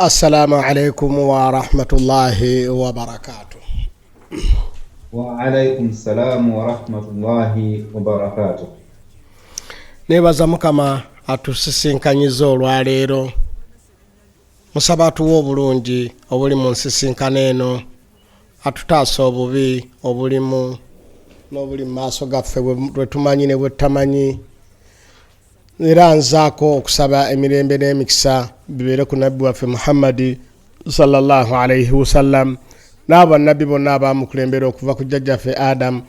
Assalamu alaikum warahmatullahi wabarakatuh. Wa alaikum salamu warahmatullahi wabarakatuh. Nebaza Mukama atusisinkanyiza olwaleero. Musaba atuwe obulungi obuli mu nsisinkano eno, atutaasa obubi obulimu n'obuli mu maaso gaffe bwe tumanyi ne bwe tutamanyi. Era nzaako okusaba emirembe n'emikisa bibeere ku nabbi waffe Muhammadi sallallahu alaihi wasallam n'abo bannabbi bonna abaamukulembera okuva ku jjajjaffe Adamu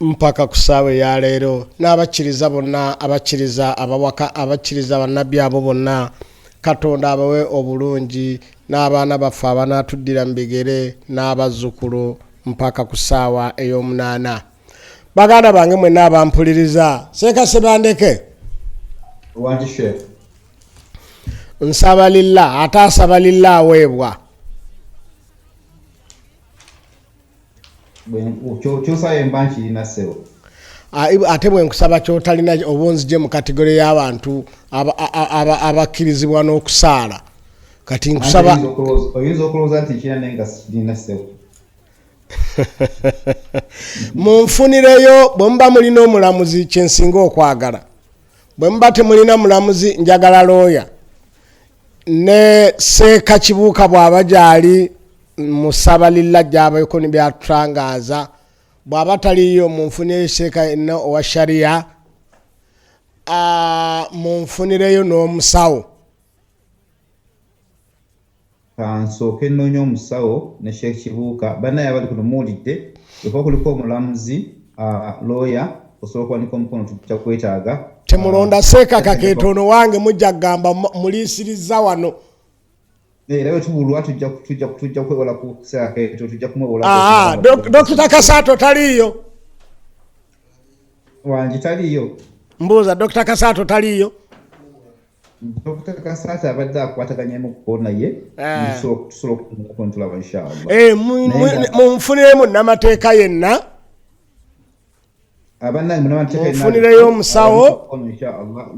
mpaka ku ssaawa eya leero, n'abakkiriza bonna abakkiriza abawaka abakkiriza bannabbi abo bonna, Katonda abawe obulungi n'abaana baffe abanaatuddira mu bigere n'abazzukulu mpaka ku ssaawa ey'omunaana. Baganda bange mwenna abampuliriza, Seeka Sebandeke. Wangi Sheikh. Nsaba lillah, ate asaba lillah aweebwa. Kyosaba mba nkirina ssebo. Ate bwe nkusaba kyotalina oba onzije mu kategore y'abantu abakkirizibwa n'okusaala. Kati nkusaba oyinza okulowooza nti nkirina naye nga sikirina ssebo. Munfunireyo bwe muba mulina omulamuzi kyensinga okwagala. Bwe muba temulina mulamuzi njagala looya. Ne Seeka Kibuuka bw'aba gyali musaba lilla gy'abaako ne byatutangaaza. Bw'aba taliiyo munfunireyo Seeka yenna owa Sharia, munfunireyo n'omusawo. Kansooke nnoonye omusawo ne Sheikh Kibuuka. Bannaye abali kuno muwulidde, bwekuba kuliko omulamuzi, lawyer, osobola okuwanika omukono tujja kwetaaga. Temulonda Seeka Kakeeto ono wange mujja kugamba muliisirizza wano. Era bwe tubulwa tujja kwewola ku Seeka Kakeeto, tujja kumwewola. Dokita Kasaato taliiyo? Wangi taliiyo. Mbuuza, Dokita Kasaato taliiyo? Dr. Kasata abadde akwataganyemu naye eh. tusobola okukontulaba inshallah. Eh, munfuniremu namateeka yenna. Abannange munamateeka yenna. Munfunireyo omusawo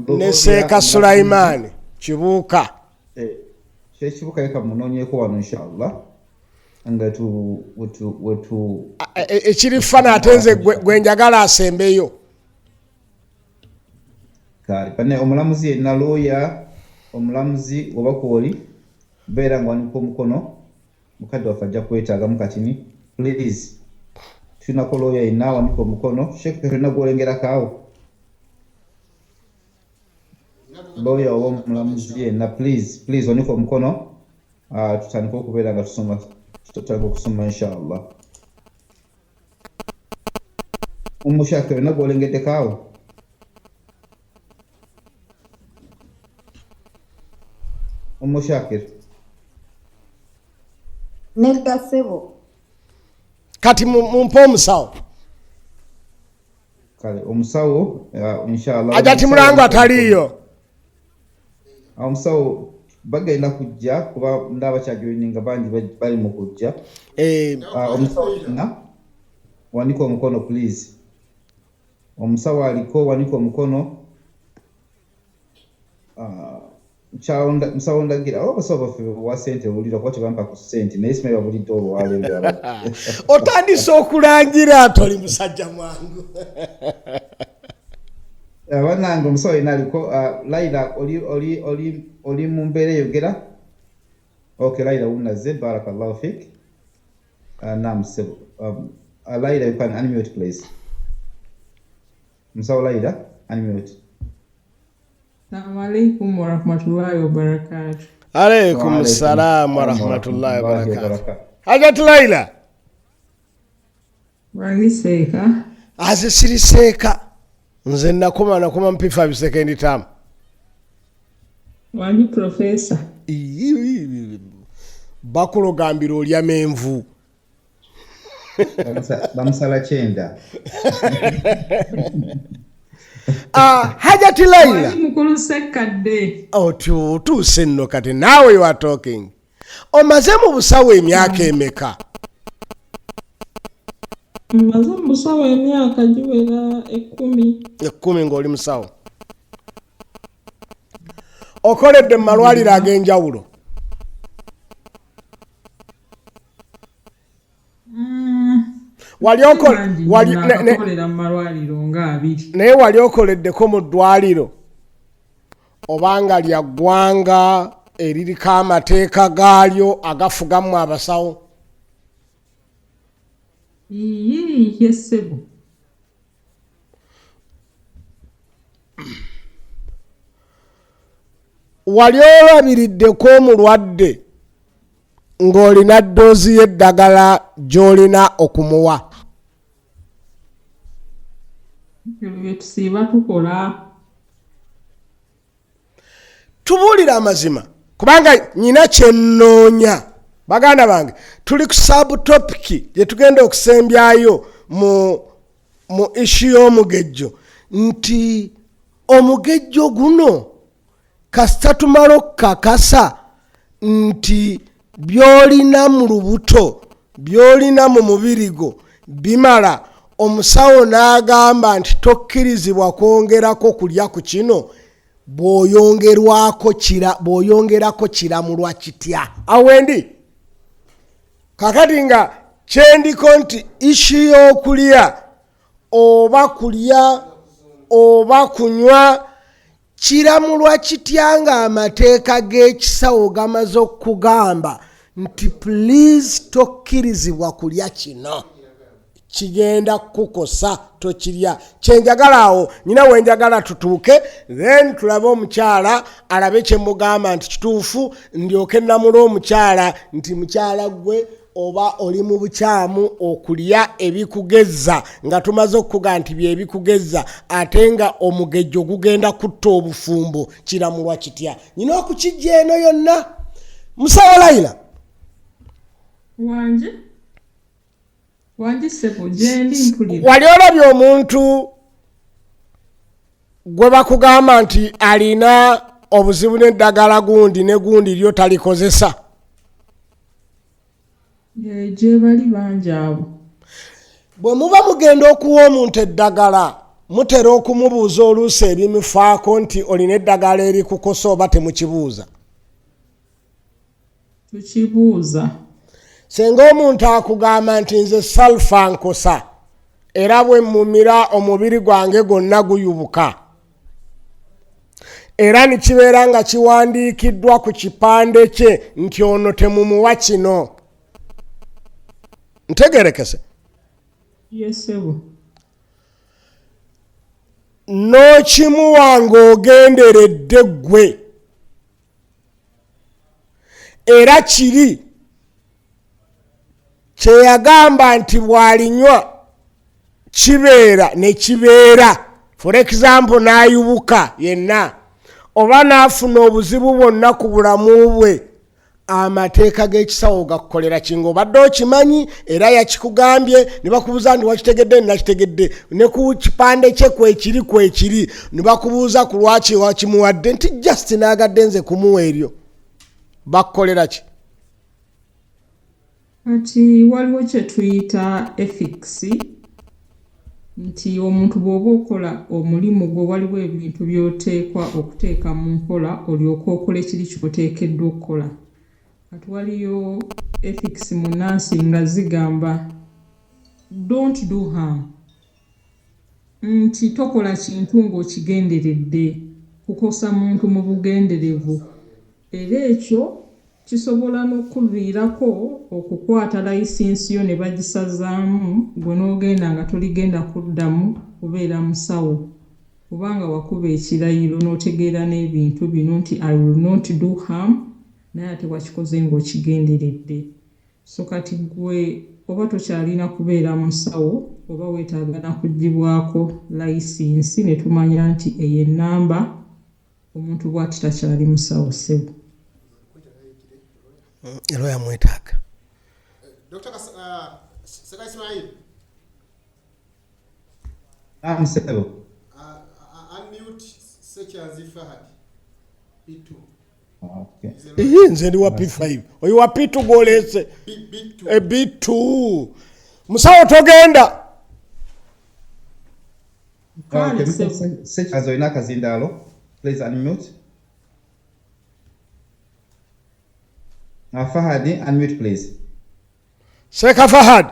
ne Seeka Sulaiman Kibuuka. Eh, Sheikh Kibuuka yeka munoonyeeko wano inshallah. Nga tu wetu wetu ekiri fana ate nze gwe njagala asembeyo. Kale bane omulamuzi yenna lawyer omulamuzi oba kwoli beera nga wanika omukono mukadde waffe ajja kwetaagamu katini please. Tulinako lawyer yenna awanika omukono. Sheikh tolina gwolengerako awo lawyer oba omulamuzi yenna please please wanika omukono tutandike okubeera nga tusoma tutandike okusoma inshallah. Umushaka yonna gwolengeddeko awo Umushakir. Nedda ssebo. Kati mumpe omusawo. Kale omusawo inshallah. Ajati Mulango ataliiyo. Omusawo bagenda kujja kuba ndaba kyajoininga bangi bali mu kujja. Omusawo yenna wanika omukono please. Omusawo aliko wanika omukono. Musawo ndagira oba abasawo baffe wa ssente owulira kuba tebampa ku ssente naye simanyi babulidde olwaleero. Otandise okulangira toli musajja mwangu. Bannange omusawo yenna aliko. Laila oli mu mbeera eyogera? Okay, Laila wunaze, barakallahu fik. Naam ssebo. Laila you can unmute please. Musawo Laila unmute. Assalamu alaikum warahmatullahi wabarakatuh. Alaikum salam warahmatullahi wabarakatuh. Hajat Laila. Wangi seeka. Aze siri seeka. Nze nakoma mpifa second term. Wangi professor. Bakulogambira olya menvu. Bamusala kyenda. Hajati Laila. Mukulu Ssekadde. Otuuse nno kati naawe you are talking. Omaze mu busawo emyaka emeka? Mmaze mu busawo emyaka giwera 10. 10 ng'oli musawo. Okoledde mu malwaliro ag'enjawulo? Wali oko- Mangi nnyo, wali- ne- ne- naakakolera mu malwaliro nga abiri. Naye wali okoleddeko mu ddwaliro obanga lya ggwanga eririko amateeka gaalyo agafugamu abasawo? Iyii, ye ssebo. Wali olabiriddeko omulwadde ng'olina ddoozi y'eddagala gy'olina okumuwa? Ebyo bye tusiiba tukola. Tubuulire amazima, kubanga nyina kyennoonya. Baganda bange, tuli ku subtopic gye tugenda okusembyayo mu issue y'omugejjo, nti omugejjo guno kasita tumala okukakasa nti by'olina mu lubuto, by'olina mu mubiri gwo bimala, omusawo n'agamba nti tokkirizibwa kwongerako kulya ku kino, bw'oyongerwako kira, bw'oyongerako kiramulwa kitya? Awo wendi kakati nga kyendiko nti issue y'okulya oba kulya oba kunywa kiramulwa kitya ng'amateeka g'ekisawo gamaze okugamba nti please tokkirizibwa kulya kino, kigenda kukukosa, tokirya. Kyenjagala awo nyina wenjagala tutuuke, then tulabe omukyala alabe kyemugamba nti kituufu, ndyoke namula omukyala nti mukyala gwe oba oli mu bukyamu okulya ebikugezza nga tumaze okukuga nti byebikugezza, ate nga omugejjo gugenda kutta obufumbo, kiramulwa kitya? Nyina okukijja eno yonna. Musawo Layira. Wanje, wange ssebo, gyendi, mpulira. Wali olabye omuntu gwe bakugamba nti alina obuzibu n'eddagala gundi ne gundi lyo talikozesa? Eh, gye bali bangi abo. Bwe muba mugenda okuwa omuntu eddagala, mutera okumubuuza oluusi ebimufaako nti olina eddagala erikukosa, oba temukibuuza? Tukibuuza. Senga omuntu akugamba nti nze sulfa nkosa, era bwe mmumira omubiri gwange gwonna guyubuka, era nikibeera nga kiwandiikiddwa ku kipande kye nti ono temumuwa kino, ntegerekese? Ye ssebo. N'okimuwa ng'ogenderedde ggwe, era kiri kyeyagamba nti bw'alinywa kibeera ne kibeera, for example n'ayubuka yenna oba n'afuna obuzibu bwonna ku bulamu bwe, amateeka g'ekisawo gakukolera ki ng'obadde okimanyi era yakikugambye? Ne bakubuuza nti wakitegedde? Nakitegedde. Ne ku kipande kye kwekiri kwekiri, ne bakubuuza ku lwaki wakimuwadde nti just naagadde nze kumuwa eryo, bakukolera ki? Kati waliwo kye tuyita ethics, nti omuntu bw'oba okola omulimu gwo, waliwo ebintu by'oteekwa okuteeka mu nkola olyoke okole kiri ky'oteekeddwa okukola. Kati waliyo ethics mu nursing nga zigamba don't do harm, nti tokola kintu ng'okigenderedde kukosa muntu mu bugenderevu, era ekyo kisobola n'okuviirako okukwata layisinsi yo ne bagisazaamu, gwe n'ogenda nga toligenda kuddamu kubeera musawo, kubanga wakuba ekirayiro n'otegeera n'ebintu bino nti I will not do harm, naye ate wakikoze ng'okigenderedde. So kati gwe oba tokyalina kubeera musawo, oba weetaaga na kuggyibwako layisinsi ne tumanya nti eyo ennamba omuntu bw'ati takyali musawo, ssebo. Era yamwetaaga. Dr. Seka Ismail, Naam, ssebo. Unmute Sekyanzi Fahad, B2. Okay. He's a Ii, nze ndi wa P5, oyo wa P2 gw'oleese. B, B2. E B2, musawo togenda. Kale, Okay, Mr. ssebo. Sekyanzi, olina akazindaalo. Please unmute. Fahad, unmute please. Seka Fahad.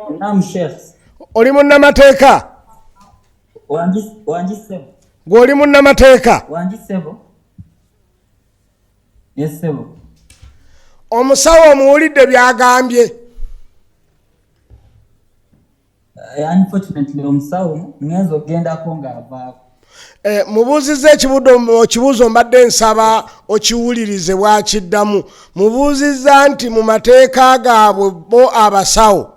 Naam Sheikh. Oli munnamateeka? Wangi wangi ssebo. Gwe oli munnamateeka? Wangi ssebo. Yes ssebo. Omusawo omuwulidde by'agambye? Unfortunately omusawo ngenze okugendako ng'avaako. Mubuuzizza ekibuuzo mbadde nsaba okiwulirize bw'akiddamu. Mubuuzizza nti mu mateeka gaabwe bo abasawo,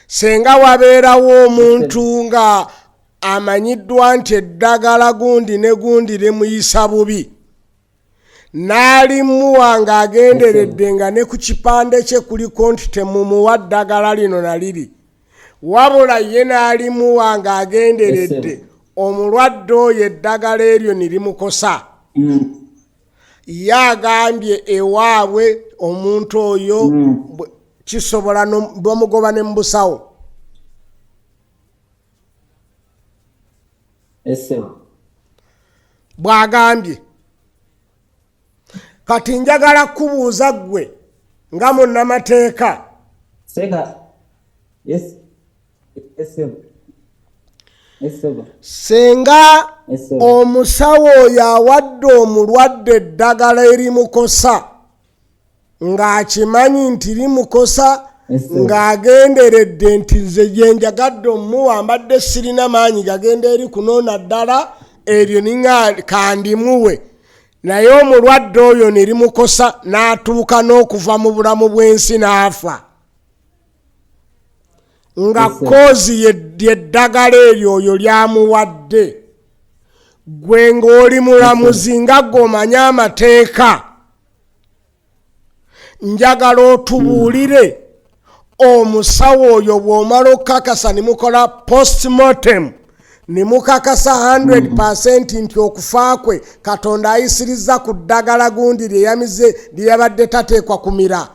senga wabeerawo omuntu nga amanyiddwa nti eddagala gundi ne gundi limuyisa bubi, n'alimuwa ng'agenderedde nga ne ku kipande kye kuliko nti temumuwa ddagala lino na liri, wabula ye n'alimuwa ng'agenderedde, omulwadde oyo eddagala eryo ne limukosa. Ye agambye ewaabwe omuntu oyo kisobola bamugoba ne mu busawo. Bw'agambye. Kati njagala kubuuza ggwe nga munnamateeka. Seka. Yes. Yes, yes, Senga omusawo oyo awadde omulwadde eddagala erimukosa ng'akimanyi nti limukosa, ng'agenderedde nti nze gye njagadde omuwa mbadde sirina maanyi gagenda eri kunoona ddala eryo ninga kandimuwe, naye omulwadde oyo ne limukosa n'atuuka n'okuva mu bulamu bw'ensi n'afa, nga cause yeddagala eryo oyo lyamuwadde, gwe ng'oli mulamuzi nga gw'omanyi amateeka, njagala otubuulire omusawo oyo bw'omala okukakasa ne mukola postmortem ne mukakasa 100% nti okufa kwe Katonda ayisiriza ku ddagala gundi lye yamize lye yabadde tateekwa kumira,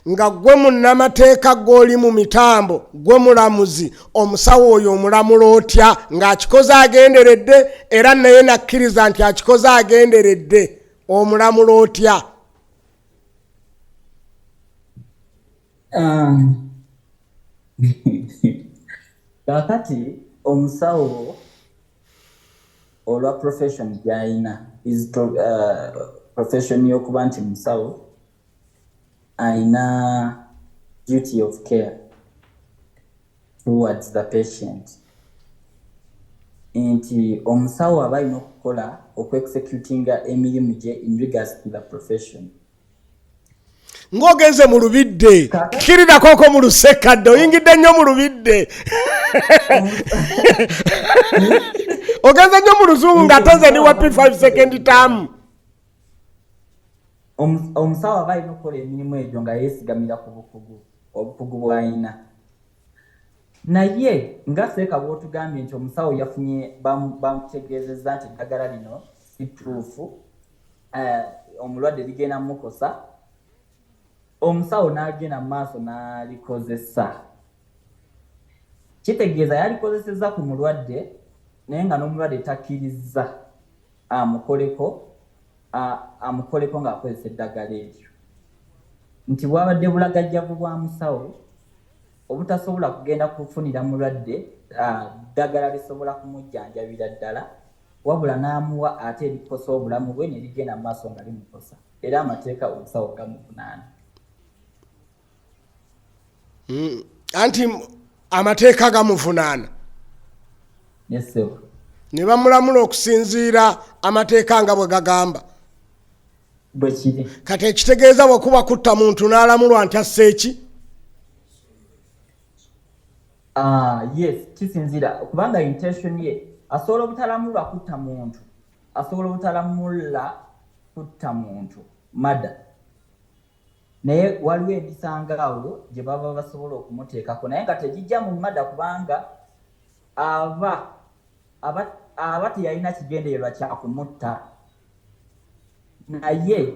nga gwe munnamateeka gw'oli mu mitambo, gwe mulamuzi, omusawo oyo omulamula otya ng'akikoze agenderedde era naye nakkiriza nti akikoze agenderedde? Omulamula otya? Kaakati omusawo olwa profession gy'alina, is profession y'okuba nti musawo, ayina duty of care towards the patient, nti omusawo aba alina okukola okuexecutinga emirimu gye in regards to the profession. Ng'ogenze mu lubidde, kirirako mu lusekadde, oyingidde nnyo mu lubidde, ogenze nnyo mu luzungu ng'ate nze ndi wa P5 second term. Omusawo aba alina okukola emirimu egyo nga yeesigamira ku bukugu, obukugu bw'alina. Naye nga seeka bw'otugambye nti omusawo yafunye bamutegeezezza nti eddagala lino si ttuufu, omulwadde ligenda mukosa, omusawo n'agenda mu maaso n'alikozesa, kitegeeza yalikozesezza ku mulwadde naye nga n'omulwadde takkiriza amukoleko ng'akozesa eddagala eryo, nti bwabadde bulagajjavu bwa musawo obutasobola kugenda kufunira mulwadde ddagala lisobola kumujjanjabira ddala, wabula n'amuwa ate erikosa obulamu bwe ne ligenda mu maaso nga limukosa, era amateeka omusawo gamuvunaana. Anti amateeka gamuvunaana. Yes, sir. Ne bamulamula okusinziira amateeka nga bwe gagamba. Bwe kiri. Kati ekitegeeza bwe kuba kutta muntu n'alamulwa nti asse eki? Yes, kisinziira kubanga intention ye asobola obutalamulwa kutta muntu, asobola obutalamula kutta muntu murder, naye waliwo emisango awo gye baba basobola okumuteekako naye nga tegijja mu murder, kubanga aba teyalina kigendererwa kya kumutta, naye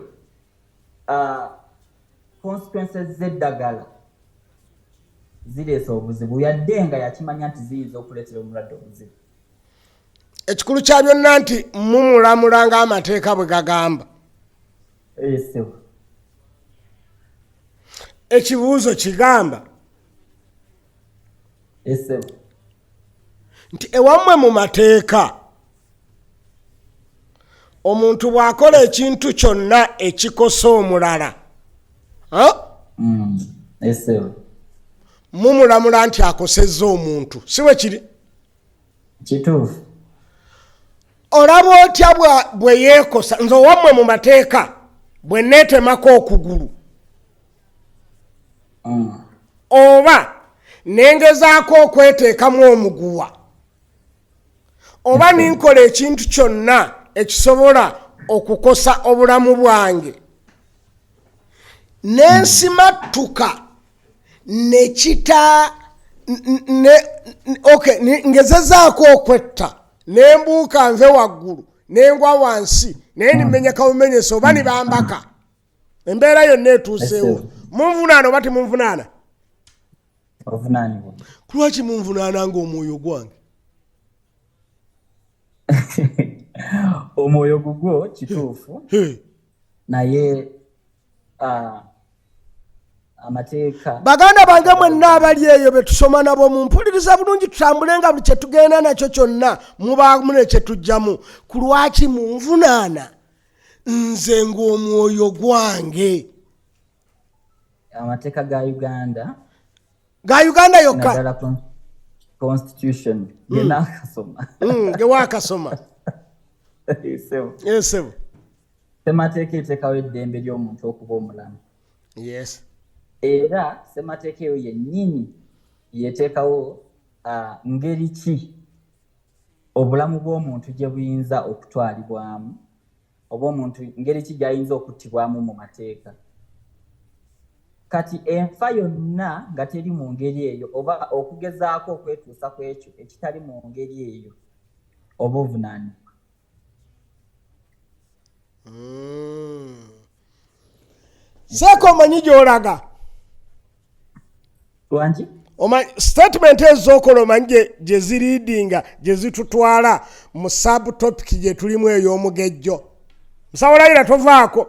consequences z'eddagala zireese obuzibu, yadde nga yakimanya nti ziyinza okuleetera omulwadde obuzibu. Ekikulu kya byonna nti mumulamula ng'amateeka bwe gagamba. Ssebo. Ekibuuzo kigamba, Ese. Nti ewammwe mu mateeka omuntu bw'akola ekintu kyonna ekikosa omulala, ha? Ese. Mumulamula nti akosezza omuntu, si bwe kiri? Kituufu. Olaba otya bwe yeekosa? Nze owammwe mu mateeka bwe neetemako okugulu oba nengezaako okweteekamu omuguwa oba ninkola ekintu kyonna ekisobola okukosa obulamu bwange, nensimattuka nekita okay, ngezezaako okwetta, nembuuka nve waggulu nengwa wansi, naye nimenyeka bumenyesa oba nibambaka, embeera yonna etuuseewo, munvunaana oba timunvunaana? Ovunaanibwa. Kulwaki munvunaana ng'omwoyo gwange? Omwoyo gugwo, kituufu. Naye amateeka Baganda bange mwenna abali eyo be tusoma nabo, mumpuliriza bulungi, tutambule nga buli kyetugenda nakyo kyonna mubaamu ne kyetujjamu. Ku lwaki munvunaana nze ng'omwoyo gwange? Amateeka ga Uganda Ga Uganda yokka. Naddala constitution genaakasoma. Ge waakasoma. Sebo. Esebo. Semateeka eteekawo eddembe ly'omuntu okuba omulamu. Era semateeka eyo yennyini yeteekawo ngeri ki obulamu bw'omuntu gye buyinza okutwalibwamu, oba omuntu ngeri ki gy'ayinza okuttibwamu mu mateeka. Kati enfa yonna nga teri mu ngeri eyo, oba okugezaako okwetuusa ku ekyo ekitali mu ngeri eyo, oba ovunaanibwa. Seeka, omanyi gy'olaga? Lwangi? Statement ezo z'okola, omanyi gye zileadinga, gye zitutwala mu subtopic gye tulimu ey'omugejjo. Musawo Layira, tovaako.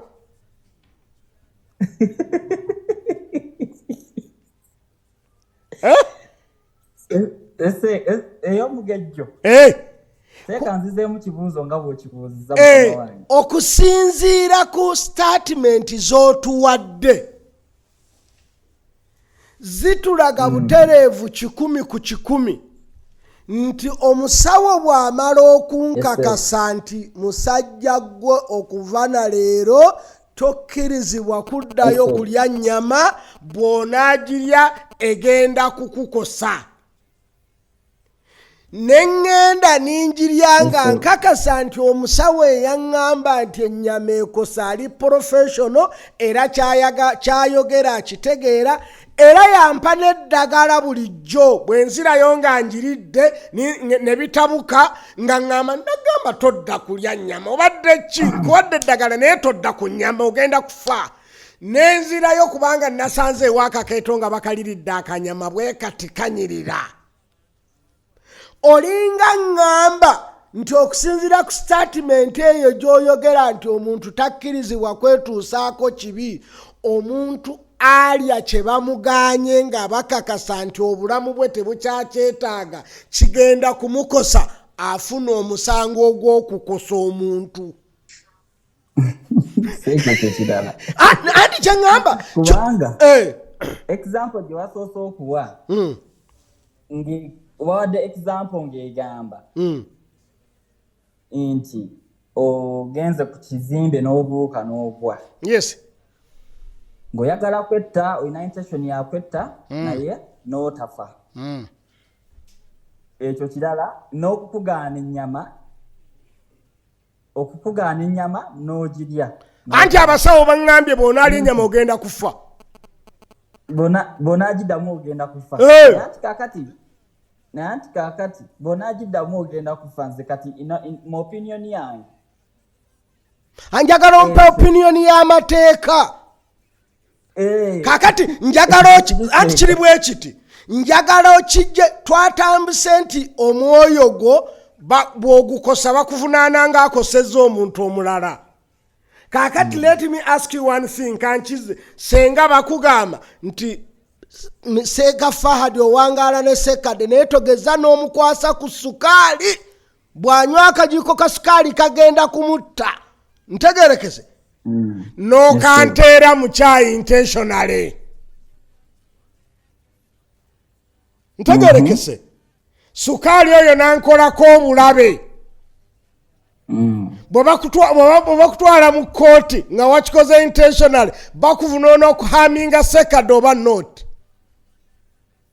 Eh? Ese ey'omugejjo? Eh. Seeka, nzizeemu kibuuzo nga bw'okibuuziza, mukama wange. Okusinziira ku statement z'otuwadde, zitulaga butereevu 100% nti omusawo bw'amala okunkakasa nti musajja gwe, okuva na leero tokkirizibwa kuddayo Yes, sir. kulya nnyama, bw'onaagirya egenda kukukosa, ne ŋŋenda ninjirya nga Yes, sir. nkakasa nti omusawo eyaŋŋamba nti ennyama ekosa ali professional, era kyayogera akitegeera, era yampa n'eddagala bulijjo bwe nzirayo nga njiridde ne bitabuka, nga ŋŋamba, nagamba todda kulya nnyama, obadde ki, nkuwadde eddagala naye todda ku nnyama, ogenda kufa. Nenzirayo kubanga nasanze ewakakeeto nga bakaliridde akanyama bwe kati kanyirira. Olinga ŋŋamba nti okusinziira ku statement eyo gy'oyogera nti omuntu takkirizibwa kwetuusaako kibi, omuntu alya kye bamugaanye nga bakakasa nti obulamu bwe tebukyakyetaaga, kigenda kumukosa, afuna omusango ogw'okukosa omuntu. Ekyo kye kirala. Anti kyeŋŋamba Kubanga example gye wasoose okuwa, wawadde example ng'egamba nti ogenze ku kizimbe n'obuuka n'ogwa ng'oyagala kwetta, olina intention ya kwetta, naye n'otafa. Ekyo kirala n'okukugaana ennyama, okukugaana ennyama n'ogirya. Anti abasawo baŋŋambye bw'onaalya ennyama ogenda kufa. Bw'onaagiddamu ogenda kufa. Hey! Naye anti kaakati bw'onaagiddamu ogenda kufa, nze kati mu opinion yange Anjagala ompa opinion y'amateeka. Kakati njagala anti kiri bwe kiti, njagala okijje twatambuse nti omwoyo gwo bw'ogukosa bakuvunaana ng'akosezza omuntu omulala. Kakati let me ask you one thing, kankize, senga bakugamba nti Seeka Fahadi owangaala ne Sekadde, naye togeza n'omukwasa ku sukaali. Bw'anywa akajiiko ka sukaali kagenda kumutta. Ntegerekese? N'okanteera mu kyayi intentionally. Ntegerekese? Sukaali oyo nankolako obulabe. Bwe bakutwala mu kooti nga wakikoze intentionally, bakuvunaana okuharminga Sekadde oba not?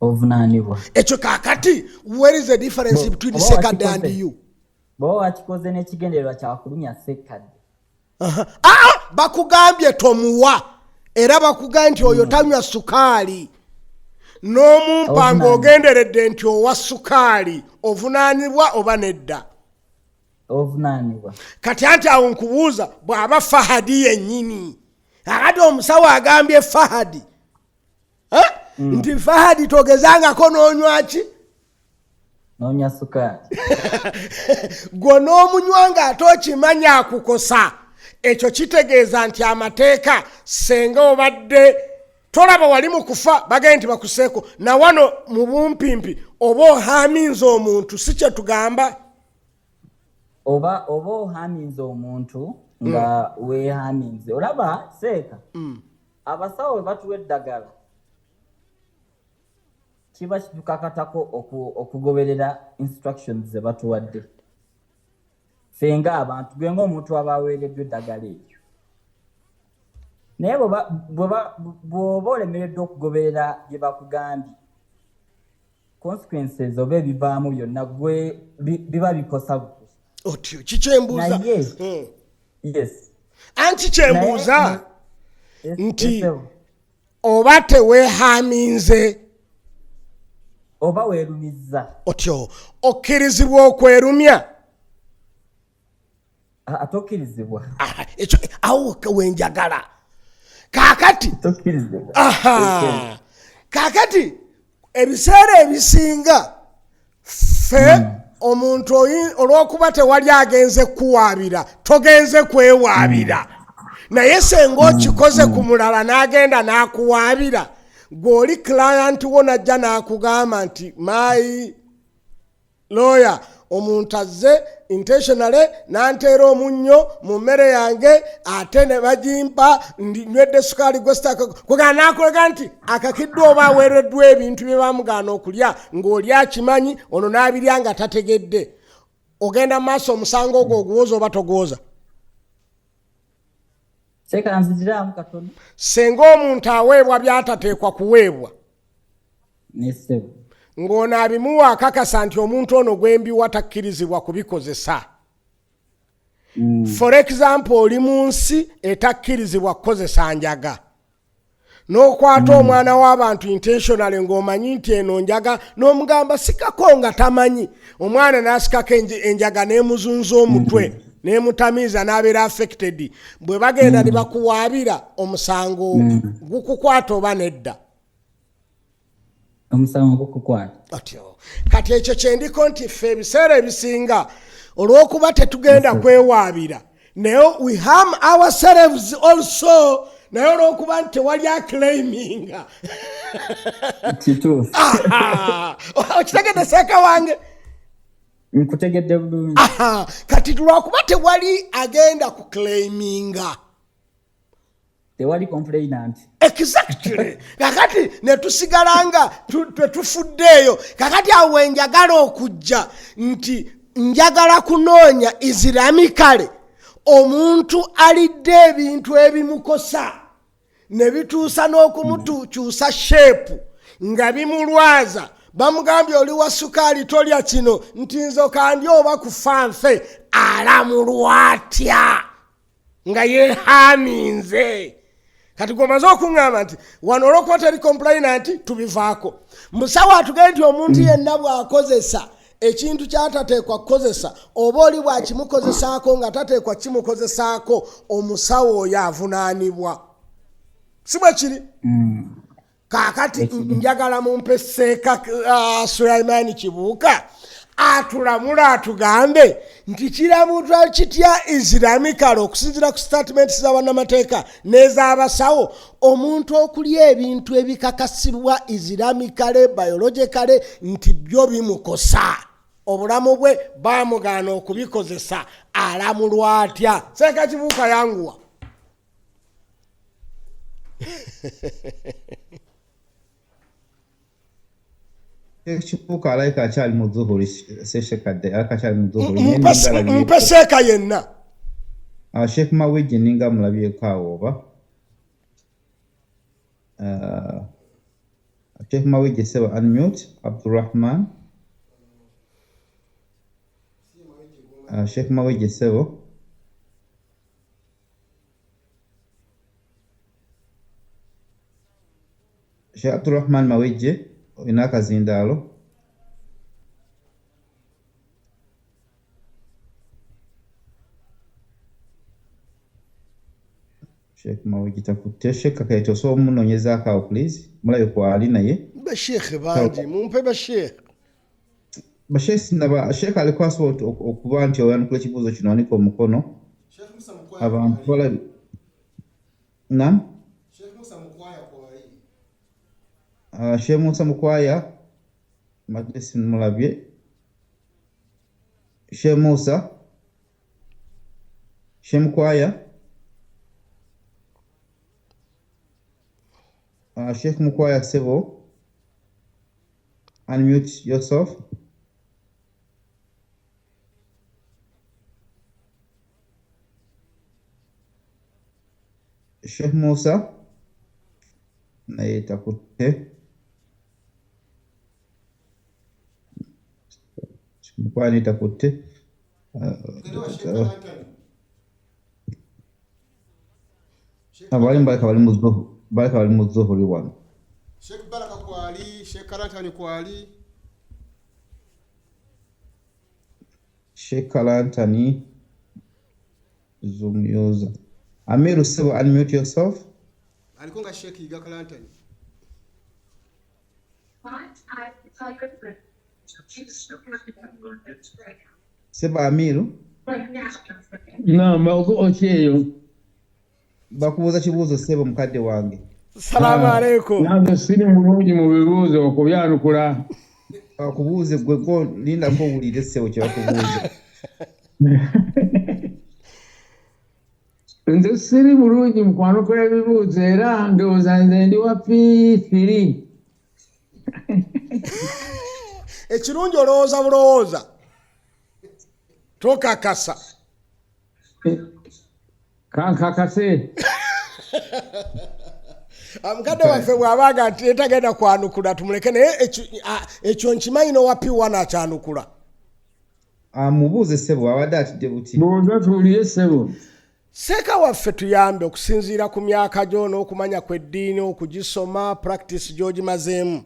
Ovunaanibwa. Ekyo kakati, where is the difference between Oba Sekadde and wakikoze. you? Bw'oba wakikoze n'ekigendererwa kyakulumya Sekadde. Aa, bakugambye tomuwa, era bakugambye nti oyo tanywa sukaali, n'omumpa Ovunaanibwa. ng'ogenderedde nti owa sukaali, ovunaanibwa oba nedda? Ovunaanibwa. Kati anti awo nkubuuza, bw'aba Fahadi yennyini, akati omusawo agambye Fahadi, eh? Nti Fahadi togezangako n'onywa ki? N'onywa sukaali. Gwe n'omunywa ng'ate okimanya akukosa. Ekyo kitegeeza nti amateeka, senga obadde tolaba wali mu kufa, bagende nti bakuseeko nawano mu bumpimpi, oba oharminze omuntu, si kye tugamba? Oba oharminze omuntu nga weeharminze. Olaba seeka, abasawo bwe batuwa eddagala, kiba kitukakatako okugoberera instructions ze batuwadde ffe ng'abantu, gwe ng'omuntu aba aweereddwa eddagala eryo. Naye bw'oba olemereddwa okugoberera bye bakugambye, consequences oba ebivaamu byonna gwe biba bikosa gwe. Otyo kikyembuuza. Naye yes. Anti kyembuuza Yes, nti yes, sir. oba teweeharminze, oba weerumizza, otyo okkirizibwa okwerumya? Ah, tokkirizibwa. Ah, ekyo awo wenjagala kaakati. Tokkirizibwa. Aha, kaakati ebiseera ebisinga ffe omuntu olw'okuba tewali agenze kuwaabira, togenze kwewaabira, naye senga okikoze ku mulala n'agenda n'akuwaabira, gw'oli client wo najja n'akugamba nti, "My lawyer, omuntu azze intentionally nanteera omunnyo mu mmere yange, ate ne bagimpa nywedde sukaali gwe sitaka." Nakulega nti akakiddwa oba aweereddwa ebintu bye bamugaana okulya, ng'oli akimanyi, ono n'abirya nga tategedde. Ogenda mu maaso omusango ogwo oguwoza oba toguwoza? Seeka, nzigiraamu katono. Senga omuntu aweebwa byatateekwa kuweebwa, Nesebo. ng'ono abimuwa akakasa nti omuntu ono gwembiwa takkirizibwa kubikozesa. For example, oli mu nsi etakkirizibwa kukozesa njaga, n'okwata omwana w'abantu intentionally ng'omanyi nti eno njaga, n'omugamba sikako nga tamanyi, omwana n'asikako enjaga n'emuzunza omutwe n'emutamiiza n'abeera affected. Bwe bagenda ne bakuwaabira, omusango gukukwata oba nedda? Omusango gukukwata. Otyo kati ekyo kyendiko nti ffe ebiseera ebisinga olw'okuba tetugenda kwewaabira, naye we harm ourselves also, naye olw'okuba nti tewali aclaiminga. Kituufu. Okitegedde, seeka wange? Nkutegedde bulungi. Aha, kati lwakuba tewali agenda kuclaiminga. Tewali complainant. Exactly. Kakati netusigala nga tetufuddeeyo. Kakati awo wenjagala okujja nti njagala kunoonya Islamically omuntu alidde ebintu ebimukosa ne bituusa n'okumutukyusa shape nga bimulwaza, bamugambye oli wa sukaali tolya kino, nti nze kandi oba kufa nfe, alamulwa atya nga yeharminze? Kati gwomaze okuŋŋamba nti wano olwokuba teri complainant tubivaako. Musawo atugee nti omuntu yenna bw'akozesa ekintu kyatateekwa kukozesa, oba oli bw'akimukozesaako nga tateekwa kimukozesaako, omusawo oyo avunaanibwa, si bwe kiri? Kaakati njagala mumpe seeka Sulaimaani Kibuuka. Atulamula atugambe nti kiramutwa kitya Islamically okusinziira ku statements za bannamateeka n'ez'abasawo, omuntu okulya ebintu ebikakasibwa Islamically, biologically nti byo bimukosa obulamu bwe, bamugaana okubikozesa, alamulwa atya? Seeka Kibuuka, yanguwa. Kibuuka alayika akyali mu zuhuri, seshekadde alayika akyali mu zuhuri. Naye Mpe ninga alabyeko. Mpe seeka yenna. Ah, Sheikh Mawejje ninga mulabyeko awo oba. Ah, Sheikh Mawejje sebo, unmute Abdurrahman. Ah, Sheikh Mawejje sebo. Sheikh Abdurrahman Mawejje, olina akazindaalo. Sheikh Mawejje takutte. Sheikh Kakeeto, osobola omunoonyezaako awo please? Mulabe kwali naye. Basheekhe bangi, mumpe basheekhe. Basheikh sinaba Sheikh aliko asobola okuba nti oyanukula ekibuuzo kino, anika omukono. Sheikh Musa Mukwaya Abantu kwali. balabi. Nam? Sheikh Musa Mukwaya kwali. Sheikh Musa Mukwaya mbadde simulabye. Sheikh Musa, Sheikh Mukwaya. Sheikh Mukwaya sebo, unmute yourself. Sheikh Musa naye takutte. Mukwaya naye takutte. Tugende wa Sheikh Kalantani. Sheikh Abalimu baleka bali mu zuhuri, baleka bali mu zuhuri wano. Sheikh Baraka kwali, Sheikh Kalantani kwali. Sheikh Kalantani, Zoom user. Amiru sebo, unmute yourself. Aliko nga Sheikh Yiga Kalantani. Sebo Amiru. Naam, mawduu ki eyo? Bakubuuza kibuuzo ssebo, mukadde wange. Salaamu aleikum. Nange siri mulungi mu bibuuzo okubyanukula. Bakubuuze gwe go lindako owulire ssebo kye bakubuuza. Nze siri bulungi mu kwanukula ebibuuzo, era ndowooza nze ndi wa P3. Ekirungi olowooza bulowooza, tokakasa. Kankakase. Ah, mukadde waffe bw'abaaga nti tagenda kwanukula, tumuleke, naye ekyo nkimanyi n'owa P1 akyanukula. Amubuuze ssebo, abadde atidde buti. Buuza tuwulire ssebo. Seeka waffe, tuyambe okusinziira ku myaka gyo n'okumanya kw'eddiini, okugisoma, practice gy'ogimazeemu.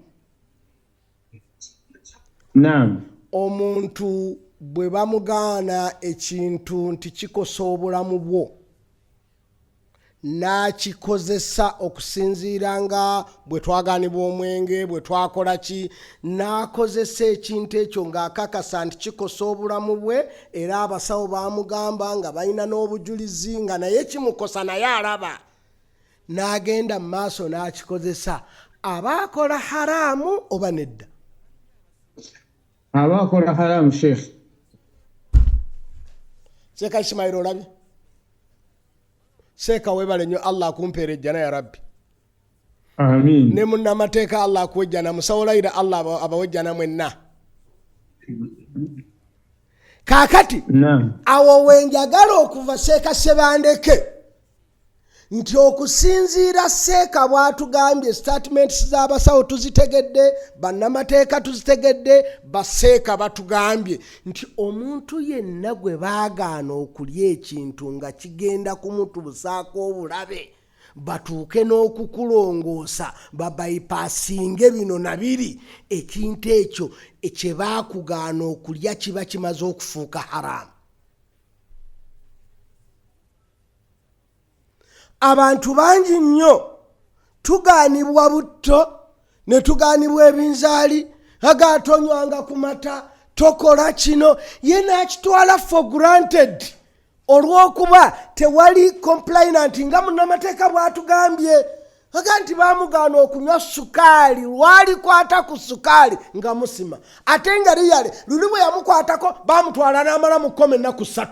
Naam. Omuntu bwe bamugaana ekintu nti kikosa obulamu bwo, n'akikozesa okusinziira nga bwe twagaanibwa omwenge, bwe twakola ki, n'akozesa ekintu ekyo ng'akakasa nti kikosa obulamu bwe, era abasawo bamugamba nga balina n'obujulizi nga naye kimukosa, naye alaba, n'agenda mu maaso n'akikozesa, aba akola haraamu oba nedda? Aba akola haramu, sheikh. Seeka Isimayiro, olabye? Seeka, weebale nnyo, Allah akumpeera ejjana ya rabbi. Amin. Ne munnamateeka, Allah akuwa ejjana. Musawo Layira, Allah abawe ejjana mwenna. Kaakati Naam. awo wenjagala okuva, Seeka Sebandeke, nti okusinziira seeka bw'atugambye, statements z'abasawo tuzitegedde, bannamateeka tuzitegedde, baseeka batugambye nti omuntu yenna gwe baagaana okulya ekintu nga kigenda kumutuusaako obulabe, batuuke n'okukulongoosa, babayipasinge bino nabiri, ekintu ekyo kye baakugaana okulya kiba kimaze okufuuka haramu. Abantu bangi nnyo tugaanibwa butto, ne tugaanibwa ebinzaali, aga tonywanga ku mata. Tokola kino. Ye n'akitwala for granted olw'okuba tewali complainant, nga munnamateeka bw'atugambye aga nti bamugaana okunywa sukaali, lwalikwata ku sukaali nga musima, ate nga liyale luli bwe yamukwatako bamutwala n'amala mu kkoma ennaku 3.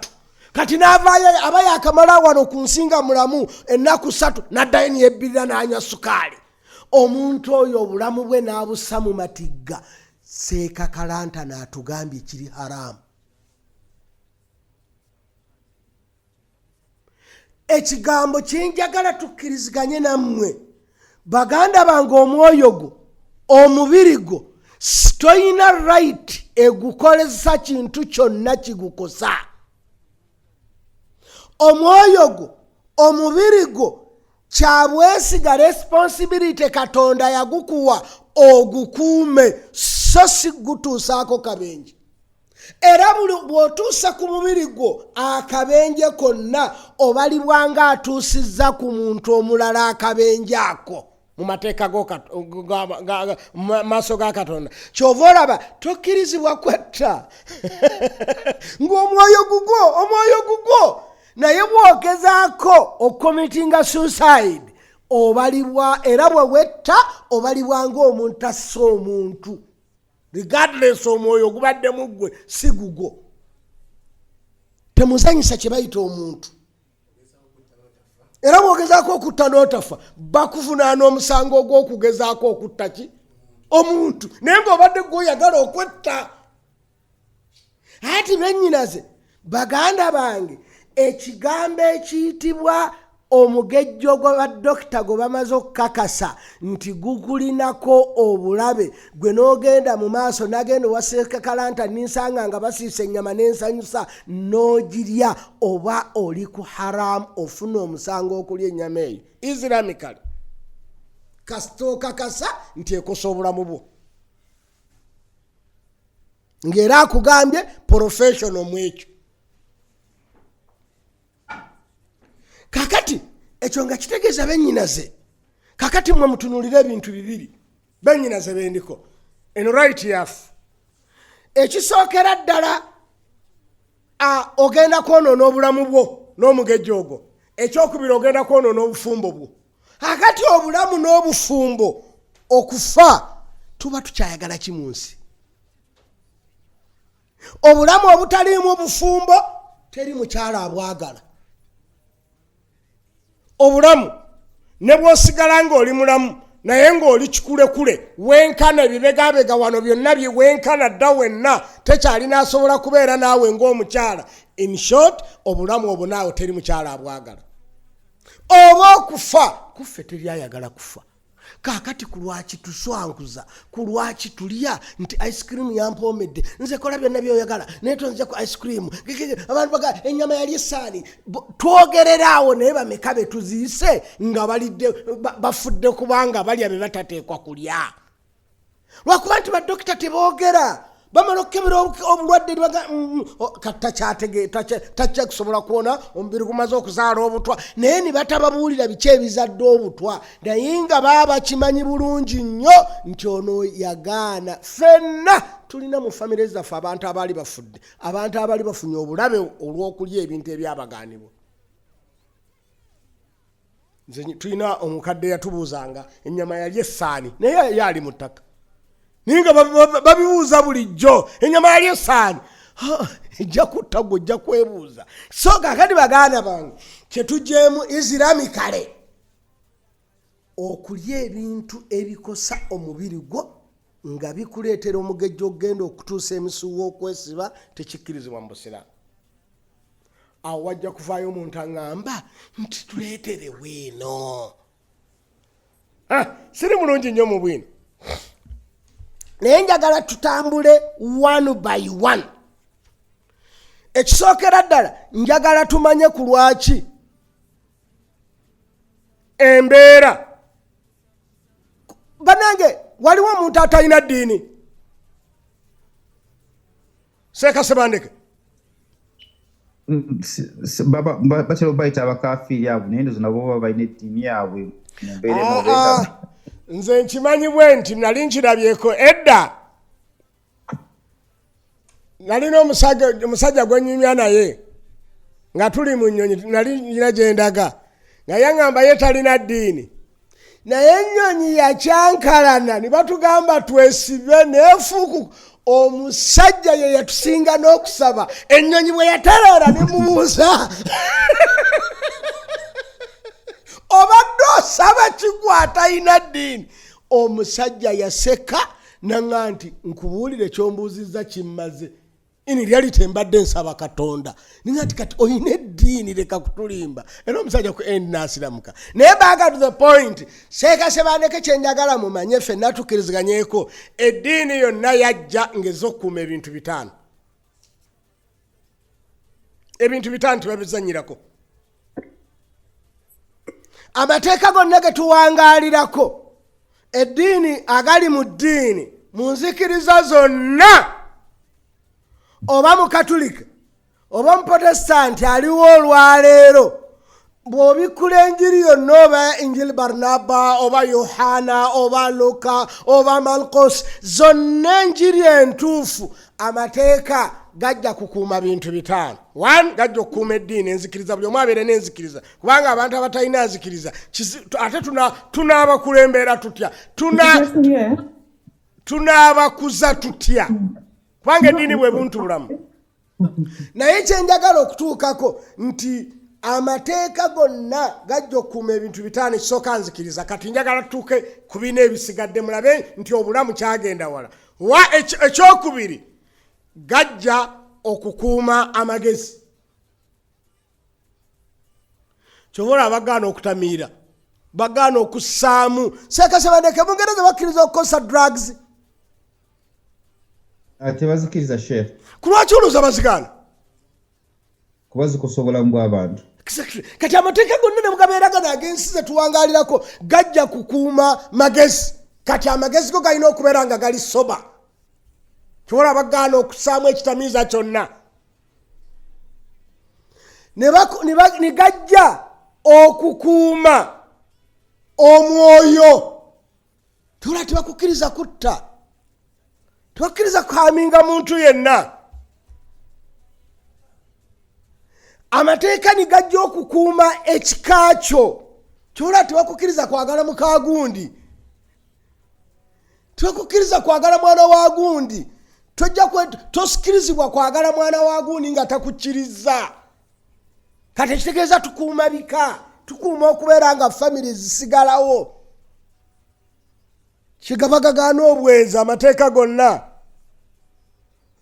Kati n'avaayo, aba yakamala wano ku nsi nga mulamu ennaku 3, n'addayo niyebbirira n'anywa sukaali. Omuntu oyo obulamu bwe n'abussa mu matigga. Seeka Kalanta n'atugambye kiri haramu. Ekigambo kyenjagala tukkiriziganye nammwe baganda bange, omwoyo gwo, omubiri gwo, toyina right egukolesa kintu kyonna kigukosa. Omwoyo gwo, omubiri gwo, kyabwesiga responsibility Katonda yagukuwa ogukuume, so si gutuusaako kabenje. Era buli bw'otuusa ku mubiri gwo akabenje konna, obalibwa nga atuusizza ku muntu omulala akabenje ako mu mateeka maaso ga Katonda. Kyova olaba tokkirizibwa kwetta ng'omwoyo gugwo, omwoyo gugwo. Naye bw'ogezaako okucommittinga suicide, obalibwa, era bwe wetta obalibwa ng'omuntu asse omuntu, regardless omwoyo gubadde mu ggwe si gugwo. Temuzanyisa kye bayita omuntu. Era bw'ogezaako okutta n'otafa, bakuvunaana omusango ogw'okugezaako okutta ki omuntu, naye ng'obadde gweoyagala okwetta. Ati bennyinaze, baganda bange, ekigambo ekiyitibwa omugejjo gwa badokita gwe bamaze okukakasa nti gukulinako obulabe, gwe n'ogenda mu maaso, nagenda owa Kalanta ninsanga nga basiisa ennyama n'ensanyusa, n'ogirya, oba oli ku haramu, ofuna omusango okulya ennyama eyo islamically, kasita okakasa nti ekosa obulamu bwo, ng'era akugambye professional mu ekyo. Kakati ekyo nga kitegeeza, bennyinaze, kakati mwe mutunuulire ebintu bibiri, bennyinaze bendiko eno right yaffe. Ekisookera ddala, ogenda kwonoona obulamu bwo n'omugejjo ogwo. Ekyokubiri, ogenda kwonoona obufumbo bwo. Akati obulamu n'obufumbo okufa, tuba tukyayagala ki mu nsi? Obulamu obutaliimu bufumbo teri mukyala abwagala. Obulamu ne bw'osigala ng'oli mulamu naye ng'oli kikulekule, wenkana ebibegabega wano byonna byewenkana dda wenna, tekyalina asobola kubeera naawe ng'omukyala. In short, obulamu obwo naawe teri mukyala abwagala. Oba okufa kuffe, teri ayagala kufa. Kaakati ku lwaki tuswanguza? Ku lwaki tulya nti ice cream yampoomedde? Nze kola byonna byoyagala naye tonze ku ice cream. Abantu baga ennyama yali esaani, twogerera awo, naye bameka be tuziise nga balidde bafudde kubanga balya be batateekwa kulya, lwakuba nti badokita teboogera. Bamala okukebera obulwadde nibaga kati tajja kusobola kuwona, omubiri gumaze okuzaala obutwa, naye ne batababuulira biki ebizadde obutwa, naye nga baba bakimanyi bulungi nnyo nti ono yagaana. Ffenna tulina mu famire zaffe abantu abaali bafudde, abantu abaali bafunye obulabe olw'okulya ebintu ebyabagaanibwa. Nze tulina omukadde yatubuuzanga ennyama yali essaani, naye ye ali mu ttaka, naye nga babibuuza bulijjo, ennyama yali essaani. Ejja kutta gwe, ojja kwebuuza. So kakati baganda bange, kyetugyemu islamically, okulya ebintu ebikosa omubiri gwo nga bikuleetera omugejjo okugenda okutuusa emisuwa okwesiba, tekikkirizibwa mu busiraamu. Awo wajja kuvaayo omuntu aŋŋamba nti tuleetere bwino. Siri mulungi nnyo mu bwino, naye njagala tutambule one by one. Ekisookera ddala, njagala tumanye ku lwaki embeera. Banange, waliwo omuntu atalina ddiini? Seeka Sebandeke. Batera obayita abakafiiri abo, naye ndozo nabo baba balina eddiini yaabwe mu mbeera emu oba endala. Nze nkimanyi bwe nti nali nkirabyeko edda. Nalina omusajja gwe nnyumya naye nga tuli mu nnyonyi, nali nina gye ndaga, nga yaŋŋamba ye talina ddiini, naye ennyonyi yakyankalana ne batugamba twesibe neefuuku. Omusajja ye yatusinga n'okusaba. Ennyonyi bwe yatereera ne mubuuza, obadde osaba kigwa atalina ddiini? Omusajja yaseka naŋŋa nti nkubuulire, kyombuuzizza kimmaze. In reality mbadde nsaba Katonda. Ninga nti kati olina eddiini, leka kutulimba. Era omusajja ku end n'asiramuka. Naye back to the point, Seeka Sebandeke, kyenjagala mumanye, ffenna tukkiriziganyeko, eddiini yonna yajja ng'ez'okukuuma ebintu bitaano. Ebintu bitaano tebabizanyirako. Amateeka gonna ge tuwangaalirako, eddiini, agali mu ddiini, mu nzikiriza zonna, oba Mukatulika oba Omuprotestanti aliwo olwaleero, bw'obikkula enjiri yonna, oba Injili Barnaba oba Yohana oba Luka oba Malkos, zonna enjiri entuufu, amateeka gajja kukuuma bintu bitaano. One, gajja okukuuma eddiini, enzikiriza, buli omu abeere n'enzikiriza, kubanga abantu abatalina nzikiriza ate tunaabakulembera tutya? Tunaabakuza tutya? Kubanga eddiini bwe buntu bulamu. Naye kyenjagala okutuukako nti amateeka gonna gajja okukuuma ebintu bitaano. Ekisooka, nzikiriza. Kati njagala tutuuke ku bina ebisigadde, mulabe nti obulamu kyagenda wala wa. Ekyokubiri, gajja okukuuma amagezi. Kyova olaba bagaana okutamiira, bagaana okussaamu. Seekasebandeke, Mungereza bakkiriza okukozesa drugs? Tebazikiriza, Sheikh. Ku lwaki olowooza bazigaana? Kuba zikosa obulamu bw'abantu. Exactly. Kati amateeka gonna ne mugabeera gano ag'ensi ze tuwangaalirako gajja kukuuma magezi. Kati amagezi go galina okubeera nga gali sober. Kyobola bagaana okussaamu ekitamiiza kyonna. Ne gajja okukuuma omwoyo. Tula tebakukkiriza kutta, tebakkiriza kuharminga muntu yenna. Amateeka ni gajja okukuuma ekika kyo. Kyola tebakukkiriza kwagala mukagundi, tebakukkiriza kwagala mwana wa gundi. Tojja tosikirizibwa kwagala mwana wa gundi nga takukkiriza. Kati ekitegeeza tukuuma bika, tukuuma okubeera nga famire zisigalawo. Kigabagagaana obwenzi amateeka gonna.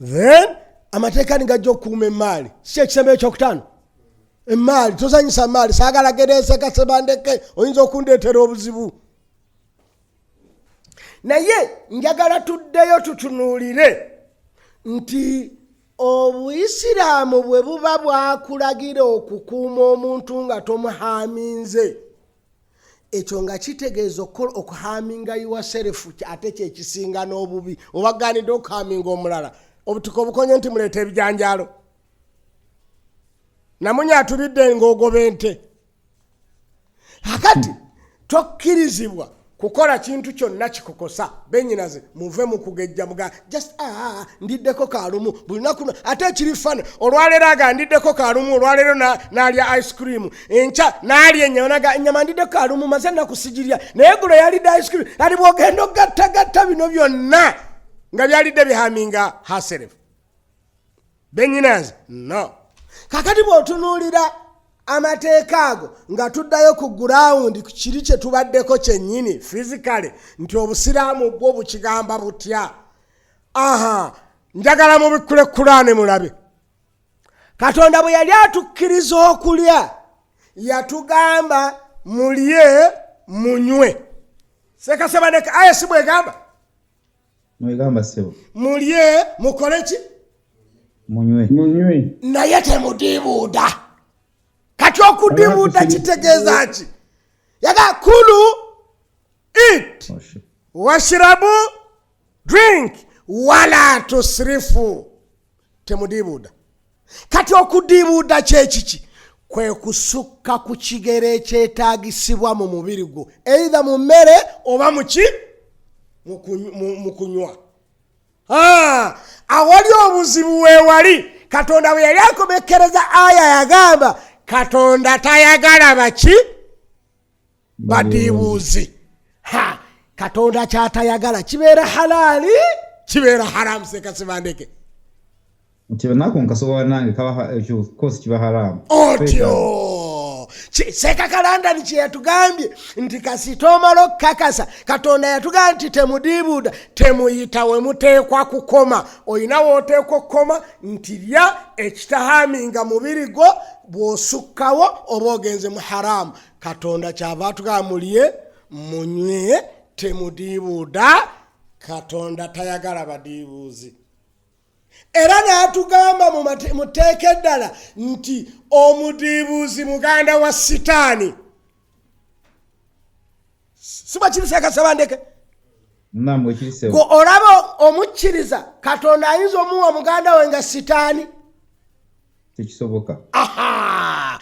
Then amateeka nigajja okukuuma emaali. Si ekisembe ekyokutaano, emaali. Tozanyisa maali. Saagala gereeseka Sebandeke, oyinza okundeetera obuzibu. Naye njagala tuddeyo tutunuulire nti Obuyisiraamu bwe buba bwakulagira okukuuma omuntu nga tomuharminze, ekyo nga kitegeeza okukola okuharminga yourself ate kyekisinga n'obubi. Obaganidde okuharminga omulala, obutiko obukonye nti muleeta ebijanjaalo, namunya atubidde ng'ogoba ente. Akati tokkirizibwa kukola kintu kyonna kikukosa. Benyinaze, muve mu kugejja muga just ndiddeko kalumu buli lunaku. Ate ekiri fana olwaleero aga ndiddeko kalumu, olwaleero n'alya ice cream, enkya n'alya ennyama, naga ennyama ndiddeko kalumu, maze ennaku sigirya, naye gulo yalidde ice cream. Kati bw'ogenda ogattagatta bino byonna nga byalidde biharminga herself. Benyinaze, no. Kakati bw'otunuulira amateeka ago nga tuddayo ku ground, ku kiri kye tubaddeko kyennyini physically, nti Obusiraamu bwo bukigamba butya? Aha, njagala mubikkule Kulaane mulabe. Katonda bwe yali atukkiriza okulya, yatugamba mulye munywe. Sekasebaneka, aya si bwegamba? Mwegamba, ssebo. Mulye mukole ki? Munywe. Munywe. Naye temudibuuda. Kati okudibuuda kitegeeza ki? Yaga kulu, eat, washirabu, drink, wala tusrifu, temudibuuda. Kati okudibuuda kyekiki? Kwe kusukka ku kigero ekyetaagisibwa mu mubiri gwo, either mu mmere oba muki, mu kunywa. Awali obuzibu weewali Katonda bwe yali akomekkereza aya yagamba Katonda tayagala baki badiibuuzi. Ha, Katonda kyatayagala kibeera halaali kibeera haramu. Sekasibandeke nti naku nkasobola nange kaba ekyo kosi kiba haramu otyo. Sekakalandani kye yatugambye nti kasita omala okukakasa Katonda yatugambye nti temudiibuuda temuyita we muteekwa kukoma. Olina w'oteekwa okukoma nti lya ekitahaminga mubiri gwo, bw'osukkawo oba ogenze mu haramu. Katonda kyava atugamba mulye munywe temudiibuuda. Katonda tayagala badiibuuzi. Era n'atugamba mu tteeka eddala nti omudiibuuzi muganda wa Sitaani. Si bwe kiri Sekasabandeke? Gwe olaba omukkiriza Katonda ayinza omuwa muganda we nga Sitaani? Tekisoboka. Aha!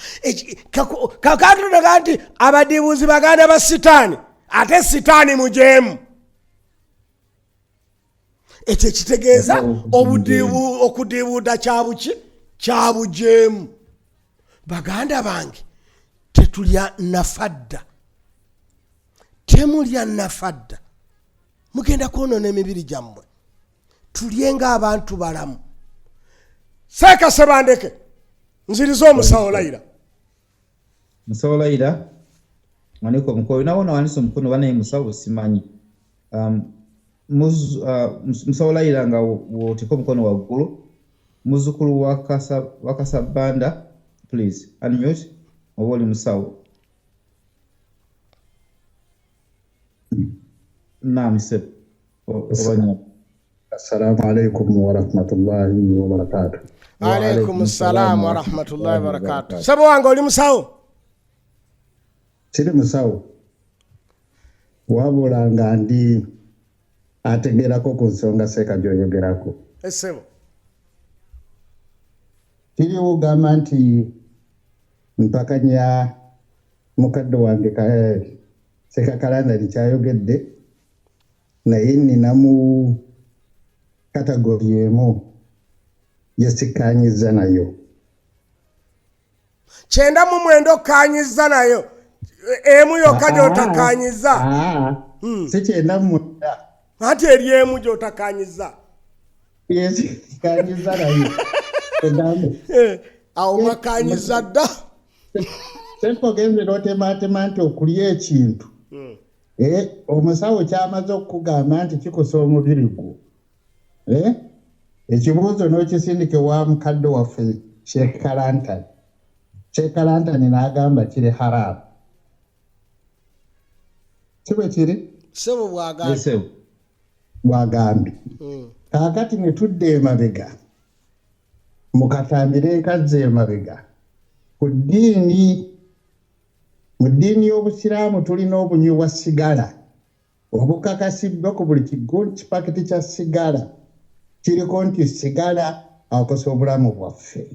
Kakatunaga nti abadiibuuzi baganda ba Sitaani, ate Sitaani mujeemu. Ekyo ekitegeeza okudiibuuda kyabuki kyabujeemu. Baganda bange, tetulya nafadda, temulya nafadda, mugenda kwonoona emibiri gyammwe. Tulye ng'abantu balamu. Seekasebandeke nziriza omusawo Layira. Musawo Layira, wanika omukono. Olinawo nawanisa omukono banaye musawo simanyi. Musawo Layira nga w'oteeka omukono waggulu. Muzzukulu wa Kasabanda, please unmute oba oli musawo. Naam sebo. Oba nnyabo. Assalamu alaikum warahmatullahi wabarakatuh. Alaikum salaam warahmatullahi wabarakatuh. Sebo wange, oli musawo? Siri musawo, wabula nga ndi ategeerako ku nsonga seeka gy'oyogerako. Essebo. Kiriwo gamba nti mpakanya mukadde wange Sekakalandani kyayogedde, naye nninamu category emu gyesikkaanyizza nayo. 99 okkaanyizza nayo, emu yokka gy'otakkaanyizza. Si 99. Anti eri emu gy'otakkaanyizza. Yesikkaanyizza nayo. Awo mwakkaanyizza dda. Senkogenze n'otematema nti okulya ekintu omusawo kyamaze okukugamba nti kikosa omubiri gwo, ekibuuzo n'okisindika ewa mukadde waffe Sheikh Kalantani. Sheikh Kalantani n'agamba kiri haramu. Si bwe kiri? Sebo bw'agambye. Bw'agambye. Kaakati ne tudda emabega mukatambire enkazzi emabega ku ddiini. Mu ddiini y'Obusiraamu tulina obunywi bwa sigala obukakasiddwa ku buli kipakiti kya sigala kiriko nti sigala akosa obulamu bwaffe.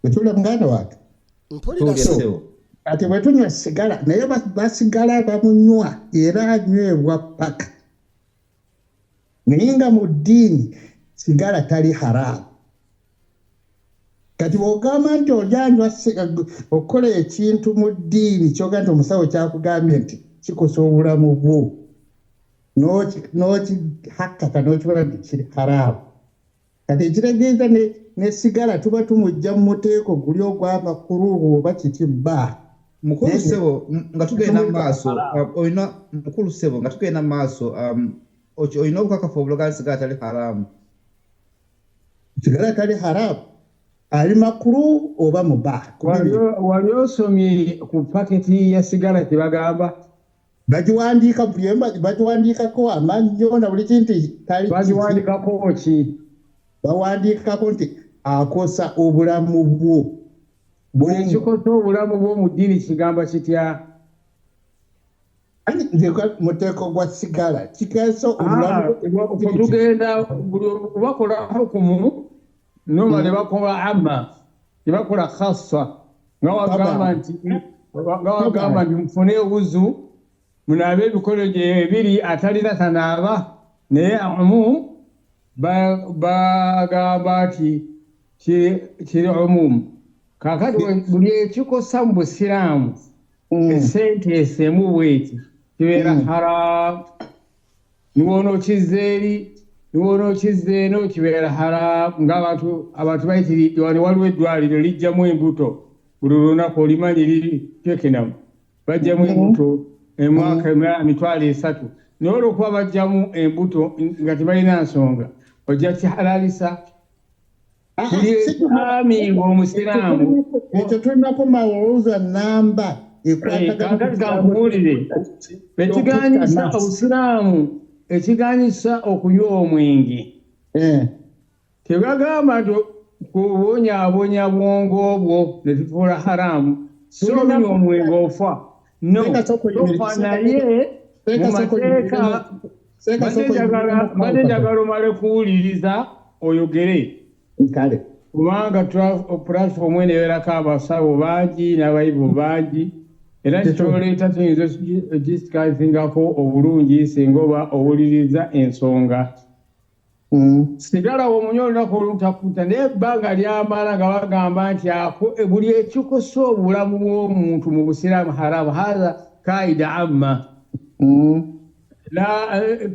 Wetula muganda wange? Kati bwe tunywa sigala, naye basigala bamunywa era anywebwa paka, naye nga mu ddiini sigala tali haramu. Kati bw'ogamba nti olyanywa okukola ekintu mu ddiini kyoga nti omusawo kyakugambye nti kikosa obulamu bwo, n'okihakkaka n'okibona nti kiri haramu, kati ekitegeeza ne sigala tuba tumujja mu muteeko guli ogw'amakuluhu oba kiki bba. Mukulu ssebo, nga tugenda mu maaso, olina mukulu ssebo, nga tugenda mu maaso, olina obukakafu obulaga nti sigala tali haramu? Sigala tali haramu, ali makulu oba mubah. Wali osomye ku paketi ya sigala kyebagamba? Bagiwandiika, bagiwandiikako amannyo na buli kintu. Tali bagiwandiikako ki? Bawandiikako nti akosa obulamu bwo. Buli ekikosa obulamu bwo mu ddiini kigamba kitya? Nze muteeko gwa sigala kikesa obulamu. Tugenda buli bakola hukumu noma ne bakola amma, tebakola khassa. Nga wagamba nti mufune wuzu munaabe ebikono gye ebiri, atalina tanaaba. Naye umum bagamba nti kiri umum. Kaakati buli ekikosa mu busiraamu esente esemu bweti kibeera haram. Niwonookizza eri, niwonookizza eno, kibeera haram. Ng'abantu abantu bayitiridde wano, waliwo eddwaliro lijjamu embuto buli lunaku, olimanyi liri Twickenham, bajjamu embuto emwaka 30,000. Naye olwokuba bajjamu embuto nga tebalina nsonga, ojja kihalalisa buli ami ng'omusiraamu. Ekyo tulinako mawuuza namba. Kaakati kankubuulire ekiganyisa obusiraamu, ekiganyisa okunywa omwenge. Tebagamba nti kubonyaabonya bwongo bwo ne tufuula haramu, si olunywa omwenge ofa. No, tofa, naye mu mateeka mbadde njagala omale kuwuliriza oyogere. Kale. Kubanga platform eno ebeerako abasawo bangi n'abayivu bangi, era kyoleeta tuyinza ogisikaisingako obulungi singa oba owuliriza ensonga. Sigala womunywa olunaku olutakuta, naye ebbanga lyamala nga bagamba nti ako buli ekikosa obulamu bw'omuntu mu busiraamu haramu. Haza kaida amma, la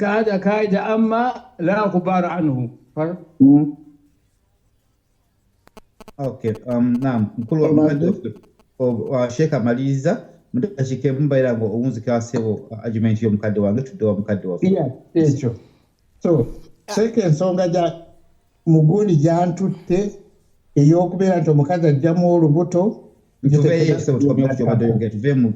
hada kaida amma la gubara anhu. Okay, naam, mukulu wa mukadde waffe Sheikh amaliriza mudakiika emu, mbaira nga owunzika sebo argument y'omukadde wange, tudde wa mukadde waffe. Yeah, ekyo. So seeka ensonga gya mugundi gyantutte ey'okubeera nti omukazi ajjamu olubuto. Tuveeyo sebo, tukomye ku kyobadde oyogera, tuve mu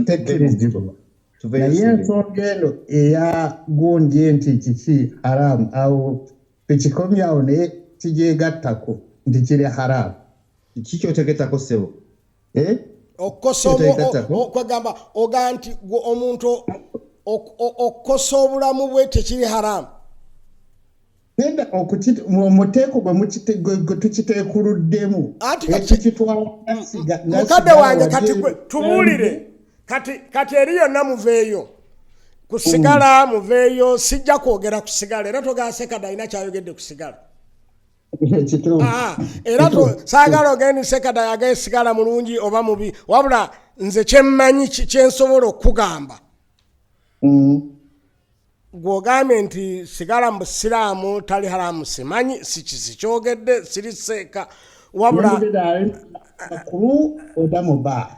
Tekkirizibwa. Tuveeyo Naye sebo. Ensonga eno eya gundi nti kiki haramu, awo tukikomyawo, naye kigyegattako nti kiri haramu. Kiki kyotegettako ssebo? Eh? Okukosa Kyotegattako? Kwegamba ogaa nti gwe omuntu okukosa obulamu bwe tekiri haramu. Genda omuteeko gwe tukiteekuluddemu Anti kati ekikitwala nga mukadde sigala wange wadde kati gwe tubuulire kati eri yonna muveeyo kusigala, muveeyo, sijja kwogera kusigala, era togala Sekada alina kyayogedde kusigala. Kituufu. Ah, era saagala ogende Sekada yagaye sigala mulungi oba mubi, wabula nze kyemmanyi kyensobola okugamba, gw'ogambye nti sigala mu busiraamu tali haramu, simanyi sikyogedde, siri seeka, wabula Makulu oba mubaa.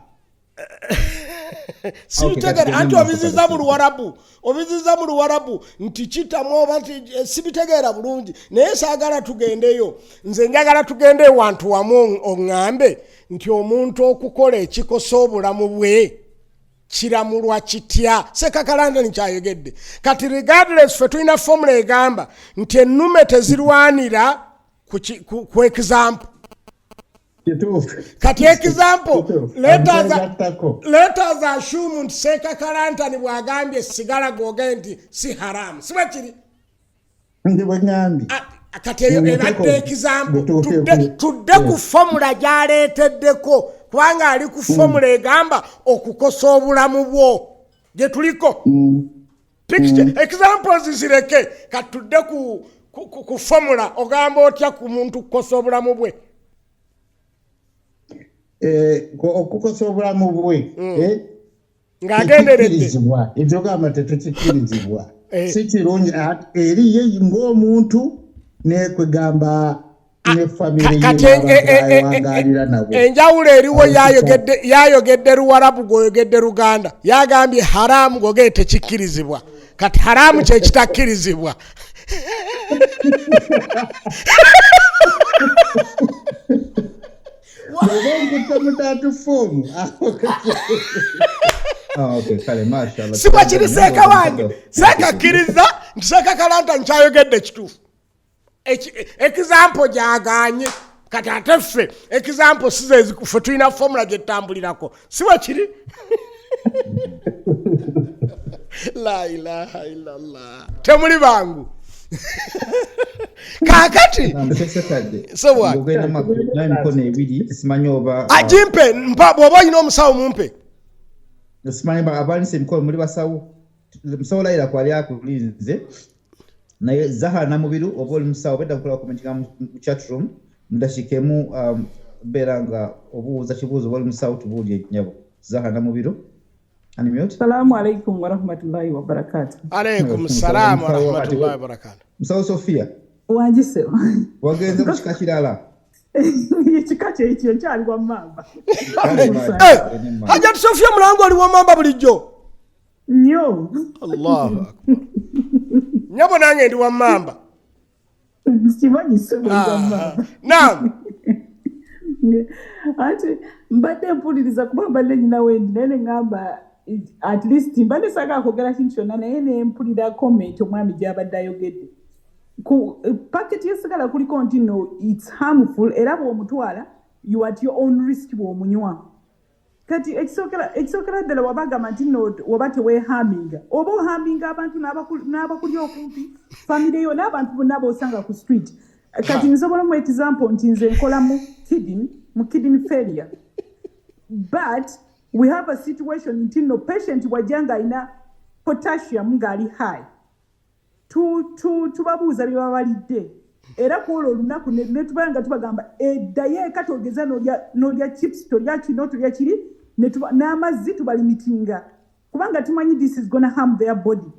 Sibitegeera. Okay, Anti kati obiziza mu Luwarabu, obiziza mu Luwarabu nti kitamu oba nti sibitegeera bulungi, naye saagala tugendeyo. Nze njagala tugende ewantu wamu, oŋŋambe nti omuntu okukola ekikosa obulamu bwe kiramulwa kitya? Sekakalanda kyayogedde kati, regardless, ffe tulina formula egamba nti ennume tezirwanira ku example. Kituufu. Kati example, Kituufu. let us Amugattako. let us assume nti Sekakalantani bw'agambye sigala, gwogaye nti si haramu, si bwe kiri? Ndi bwe ŋŋambye. Ah, kati eyo Mu ebadde muteeko example. gutuuke Tudde ku formula gy'aleeteddeko, kubanga ali ku formula egamba okukosa obulamu bwo gye tuliko. Picture examples zireke, kati tudde ku formula. Ogamba otya ku muntu kukosa obulamu bwe? Okukosa obulamu bwe Ng'agenderedde. Tekikkirizibwa. Ekyo gamba tetukikkirizibwa. Si kirungi eri ye ng'omuntu nekwegamba ne famire ye Kati n'abantu bawangalira nabo. Enjawulo eriwo, Awo yayogedde Luwarabu, gweoyogedde Luganda. Yagambye haramu, gwogere tekikkirizibwa. Kati haramu kyekitakkirizibwa. Bw'oba onkutte mutaatu foomu. Ah, okay, kale mashallah. Si bwe kiri, seeka wange? Seeka kkiriza nti Seeka Kalanta nkyayogedde kituufu. Example gyaganye, kati ate ffe example size, ffe tulina formula gyetutambulirako, si bwe kiri? La ilaha illallah, temuli bangu kaakati. So what? Ogenda n'emikono ebiri, simanyi oba Agimpe, mpa, bw'oba olina omusawo mumpe. Simanyi abalisa emikono muli basawo. Musawo Layira kwali akulinze. Naye Zahara Namubiru, oba oli musawo, obedda nkola commentinga mu chat room mu dakiika emu, beera nga obuuza kibuuzo. Oba oli musawo, tubuulye nnyabo. Zahara Namubiru, unmute. Salamu alaikum warahmatullahi wabarakatu. Alaikum salamu warahmatullahi wabarakatu. Musawo Sofia. Wangi ssebo. Wagenze mu kika kirala. Ekika kyekyo, nkyali wa mamba. Hajat Sofia Mulango, oli wa mamba bulijjo? Nnyo. Allahu akbar! Nyabo, nange ndi wa mamba. Kimanyi ssebo, ndi wa mamba. Naam. Ate mbadde mpuliriza kuba mbadde nyina wendi, naye neŋŋamba at least mbadde saagala kwogera kintu kyonna, naye ne mpulira comment omwami gy'abadde ayogedde ku paketi y'esigala kuliko nti no, it's harmful, era bw'omutwala you at your own risk bw'omunywa. Kati ekisookera ddala, wabagamba nti no, oba teweeharminga, oba oharminga abantu n'abakuli okumpi, famire yo n'abantu bonna b'osanga ku street. Kati nsobola mu example nti nze nkola mu kidney failure, but we have a situation nti no, patient wajja ng'alina potassium ng'ali high, tubabuuza bye babalidde, era ku olwo olunaku ne tuba nga tubagamba eddayo eka, togeza n'olya chips, tolya kino, tolya kiri, n'amazzi tubalimitinga, kubanga tumanyi this is gonna harm their body.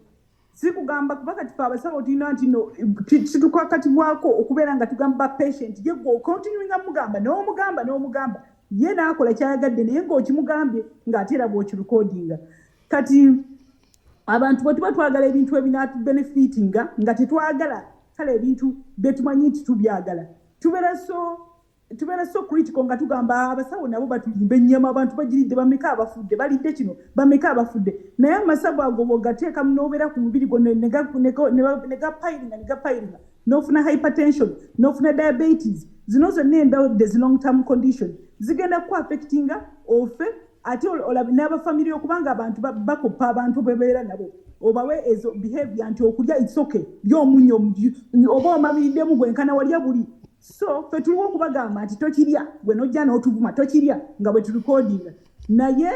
Si kugamba kuba kati fe abasawo tulina nti no, kitukakatibwako okubeera nga tugamba patient ye gwe ocontinuinga mugamba n'omugamba n'omugamba, ye n'akola kyayagadde, naye ng'okimugambye ng'ate era bw'okirecordinga. Kati abantu bwe tuba twagala ebintu ebinatubenefitinga, nga tetwagala kale ebintu byetumanyi nti tubyagala, tubeera so critical nga tugamba abasawo nabo batulimba, ennyama abantu bagiridde, bameka abafudde, balidde kino, bameka abafudde. Naye amasavu ago bw'ogateekamu n'obeera ku mubiri gwo ne gapilinga ne gapilinga, n'ofuna hypertension, n'ofuna diabetes, zino zonna endwadde zi long term condition zigenda ku affectinga ofe. Ate olabe n'abafamily, okubanga abantu bakoppa abantu bebeera nabo, obawe ezo behavior nti okulya it's okay, lya omunnyo oba omamiriddemu gwenkana walya buli. So ffe tuliwo okubagamba nti tokirya, gwe nojja n'otuvuma tokirya nga bwe turecordinga. Naye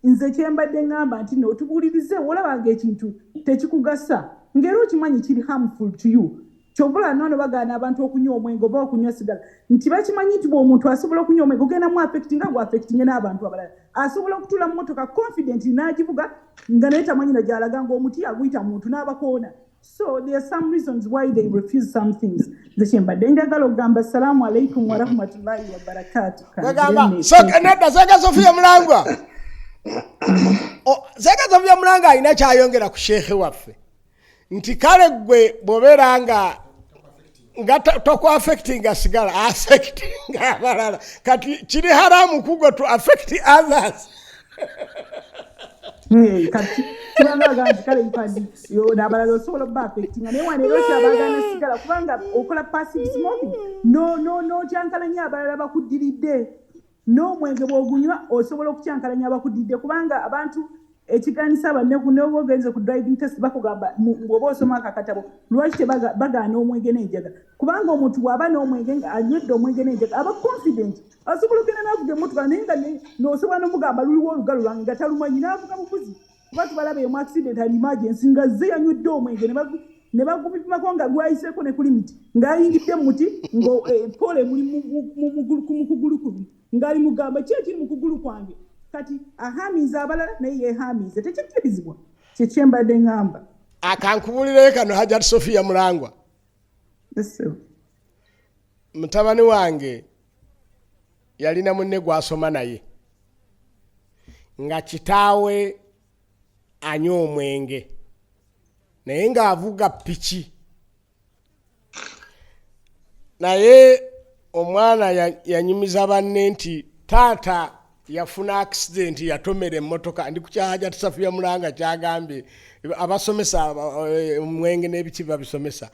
nze kyembadde ŋŋamba nti no, tubuulirize, olabanga ekintu tekikugasa ng'era okimanyi kiri harmful to you. Kyovula nono bagaana abantu okunywa omwenge oba okunywa sigala, nti bakimanyi nti bw'omuntu asobola okunywa omwenge ogenda mu affectinga, gwaffectinge n'abantu abalala. Asobola okutuula mu motoka confident n'agivuga nga naye tamanyi na gy'alaga, ng'omuti aguyita muntu n'abakoona. So there are some reasons why they refuse some things. Nze kyembadde njagala okugamba. Assalamu alaikum warahmatullahi wabarakatu. Kwegamba nedda, Seeka Sofia Mulangwa. Seeka Sofia Mulangwa alina kyayongera ku sheekhe waffe nti kale gwe bw'obeera nga tokuaffectinga sigala, affectinga abalala. Kati kiri haramu kugwe to affect others. Kati kibanga nti kale mpadi abalala osobola okuba affectinga, naye wano era okyabagaana sigala kubanga okola passive smoking, no n'okyankalanya abalala bakuddiridde. N'omwenge bw'ogunywa osobola okukyankalanya abakuddiridde, kubanga abantu ekiganisa banne noba ogenze ku driving test bakugamba bw'oba osoma ako akatabo, lwaki bagaana omwenge n'enjaga? Kubanga omuntu bw'aba n'omwenge nga anywedde omwenge n'enjaga aba confident, asobola okugenda n'avuga emmotoka, naye nga n'osobola n'omugamba luliwo olugalo lwange nga talumanyi, n'avuga buvuzi. Kuba tubalaba emu accident and emergency nga ze yanywedde omwenge ne bagupimako nga gwayiseeko ne ku limit, ng'ayingidde mu muti nga pole muli mu kugulu kuno, ng'ali mugamba ki ekiri mu kugulu kwange. Kati aharminze abalala naye yeharminze, tekikkirizibwa. Kyekyembadde ŋŋamba. Akankubulireyo kano, Hajat Sofia Mulangwa. Yes, sir. Mutabani wange yalina munne gw'asoma naye nga kitaawe anywa omwenge naye ng'avuga piki, naye omwana yanyumiza banne nti taata yafuna accident, yatomera emmotoka. Ndi ku kya Hajat Sofia Mulanga kyagambye abasomesa omwenge n'ebiki babisomesa.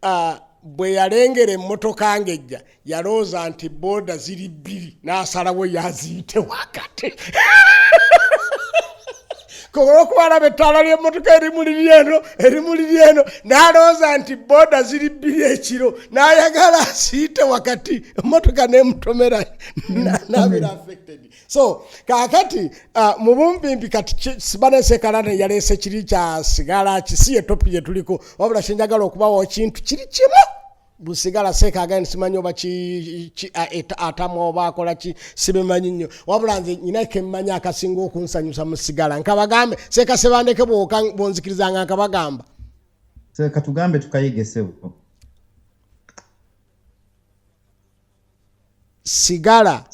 Ah, bwe yalengera emmotoka ng'ejja yalowooza nti booda ziri bbiri, n'asalawo yaziyite wakati. Olwokuba alaba ettaala ly'emmotoka erimu liri eno, erimu liri eno, n'alowooza nti booda ziri bbiri ekiro, n'ayagala asiite wakati, emmotoka n'emutomera, n'abeera affected. So kaakati mu bumpimpi kati sibanesekalane yaleese kiri kya sigala, kisi ye topic gye tuliko, wabula kyenjagala okubawa ekintu kiri kimu. Busigala seeka agandi simanyi oba atamu oba akola ki, sibimanyi nnyo, wabula nze nyina kemmanyi akasinga okunsanyusa mu sigala. Nkabagambe seeka sebandeke bwonzikirizanga nkabagamba. Seeka tugambe tukayige sebo. Sigala